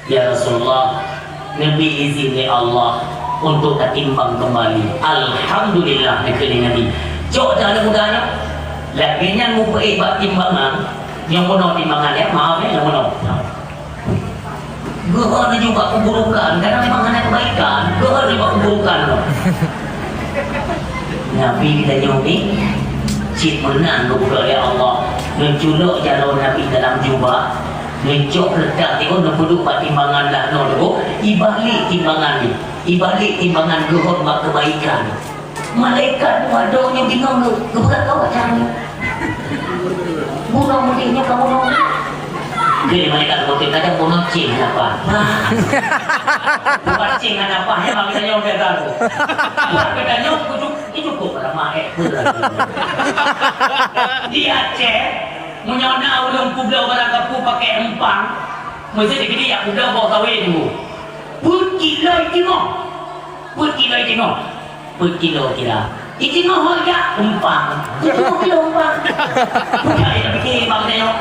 "Ya Rasulullah, neubi izin lé Allah untuk tatimbang kembali." "Alhamdulillah," neukheun lé Nabi. Cok dah aneuk muda nyoe. Lagée nyan mupeuék bak timbangan, nyang bunoe timbangan, ya, maaf, ya, nyang bunoe. Geuhon laju bak kuburukan, karena memang hana kebaikan, geuhon laju bak kuburukan. Nabi geutanyoe ni cit meunan geupeugah lé Allah. Neuculok jaroe Nabi dalam jubah, neucok keureutah tieb, neupeuduek bak timbangan dah noe, ibalik timbangan nyoe, ibalik timbangan geuhon bak keubaikan. Malaikat dua droe nyoe bingong, geupeugah, "Kau macam ni? Bunoe mudik nyoe ka bunoe." Jadi malaikat beutôi kadang bunoe cing hana paih. Bukan cing hana paih, memang kita nyoe biasa tu. Bukan kita nyoe kucuk Ini cukup ramah, eh, pula. Di Aceh, meunyoe na ureueng peubloe barang kapeue pakai empang, meuseuti geudiyak peubloe boh kawé nunggu. Peuet kilo itingoh. Peuet kilo itingoh. Peuet kilo kira. Itingoh ho jak empang. Itingoh kilo empang. Bukan dia pikir bang tengok.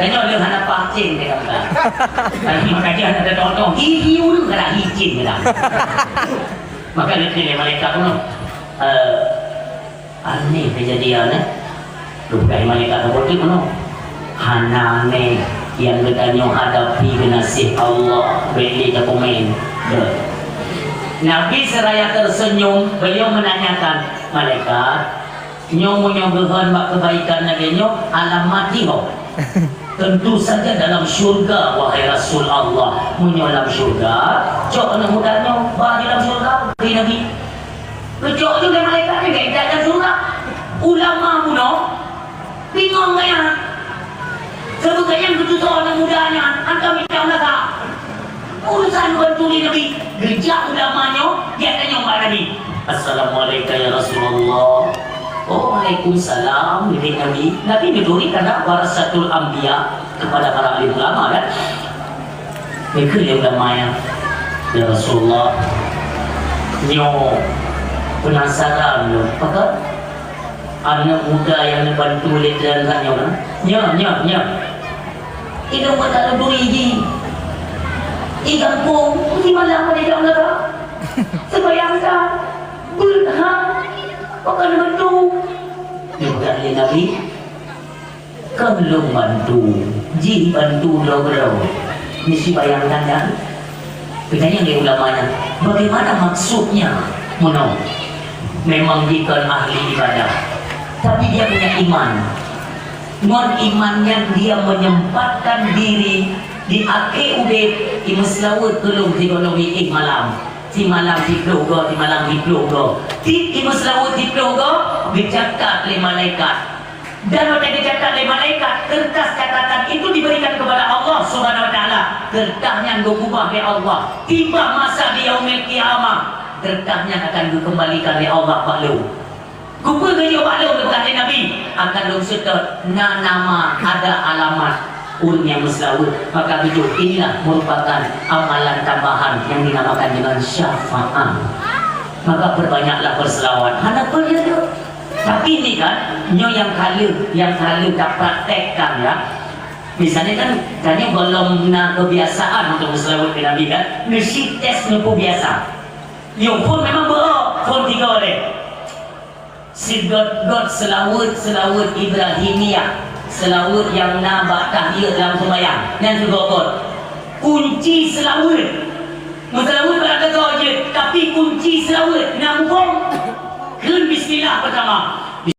Tengok dia hana paham cing dia kata. Tapi makanya ada tonton. Hi, hi, urut kena hi cing dia. Maka dia pilih malaikat tu. Eh, aneh kejadian, eh. Bukan malaikat saboh teuk meunoe. Hana aneh nyang geutanyoe hadapi geunaséh Allah, bèk lé tapeumén. Nabi seraya tersenyum, beliau menanyakan, "Malaikat, nyoe meunyoe geuhon bak keubaikan lagèe nyoe, alamat jih ho?" "Tentu saja dalam syurga, wahai Rasul Allah." "Meunyoe lam syurga, cok aneuk muda nyoe ba di lam syurga," kheun Nabi. Geucok ju lé malaikat nyan, geuintat lam syurga. Ulama bunoe bingong gaya. Saboh gaya geututoe aneuk muda nyan, hantom mita meunasah. Urusan bantu lé Nabi, geujak ulama nyoe, jak tanyong bak Nabi. "Assalamualaikum ya Rasulullah." "Oh, waalaikumsalam," geukheun Nabi. Nabi neuturi karena warasatul anbiya kepada para alim ulama, kan? Geukheun lé ulama nyan, "Ya Rasulullah, nyoe penasaran lôn, pakon aneuk muda nyang neubantu lé teuh nyoe, kan?" "Nyoe, nyoe, nyoe." Inong mata luburi jih. Di gampông, di malam ada jak meunasah. Seumayang that, beuet that, pakon bantu. Neupeugah lé Nabi, "Kon lôn bantu, jih bantu droe-droe." Nyoe si bayangkan nyan. Geutanyong lé ulama nyan, "Bagaimana maksudnya?" Meunoe, memang jih kon ahli ibadah, tapi dia punya iman. Ngon iman nyan dia menyempatkan diri di akhé udép, imeuseulaweuet keu lôn sigohlom iéh malam. Simalam siploh goe, simalam siploh goe. Tiep imeuseulaweuet siploh goe, geucatat lé malaikat. Dan watée geucatat lé malaikat, kertas catatan itu diberikan kepada Allah Subhanahu wa Taala. Kertas nyan geukeubah lé Allah. Tiba masa di Yaumil Qiyamah, kertas nyan akan geukeumbalikan lé Allah bak lôn. Keupeue geuyue bak lôn, geupeugah lé Nabi, akan lôn seutôt na nama, ada alamat ureuëng nyang meuseulaweuet. Maka beujeuet, inilah merupakan amalan tambahan yang dinamakan dengan syafaat. Maka perbanyaklah berselawat. Hana peue lé tu. Tapi ni kan, nyoe nyang ka lheueh, nyang ka lheueh tapraktekkan, ya. Misalnya kan, tanyoe gohlom na kebiasaan untuk meuseulaweuet keu Nabi kan, neusi tes neupeubiasa. Nyoe phon memang beu, phon tiga lé. Sigöt-göt seulaweuet, seulaweuet Ibrahimiyah, seulaweuet nyang na bak tahiyat lam seumayang, nyan sigöt-göt. Kunci seulaweuet. Meuseulaweuet bak gata jeuet, tapi kunci seulaweuet na muphom. Kheun bismillah peutama.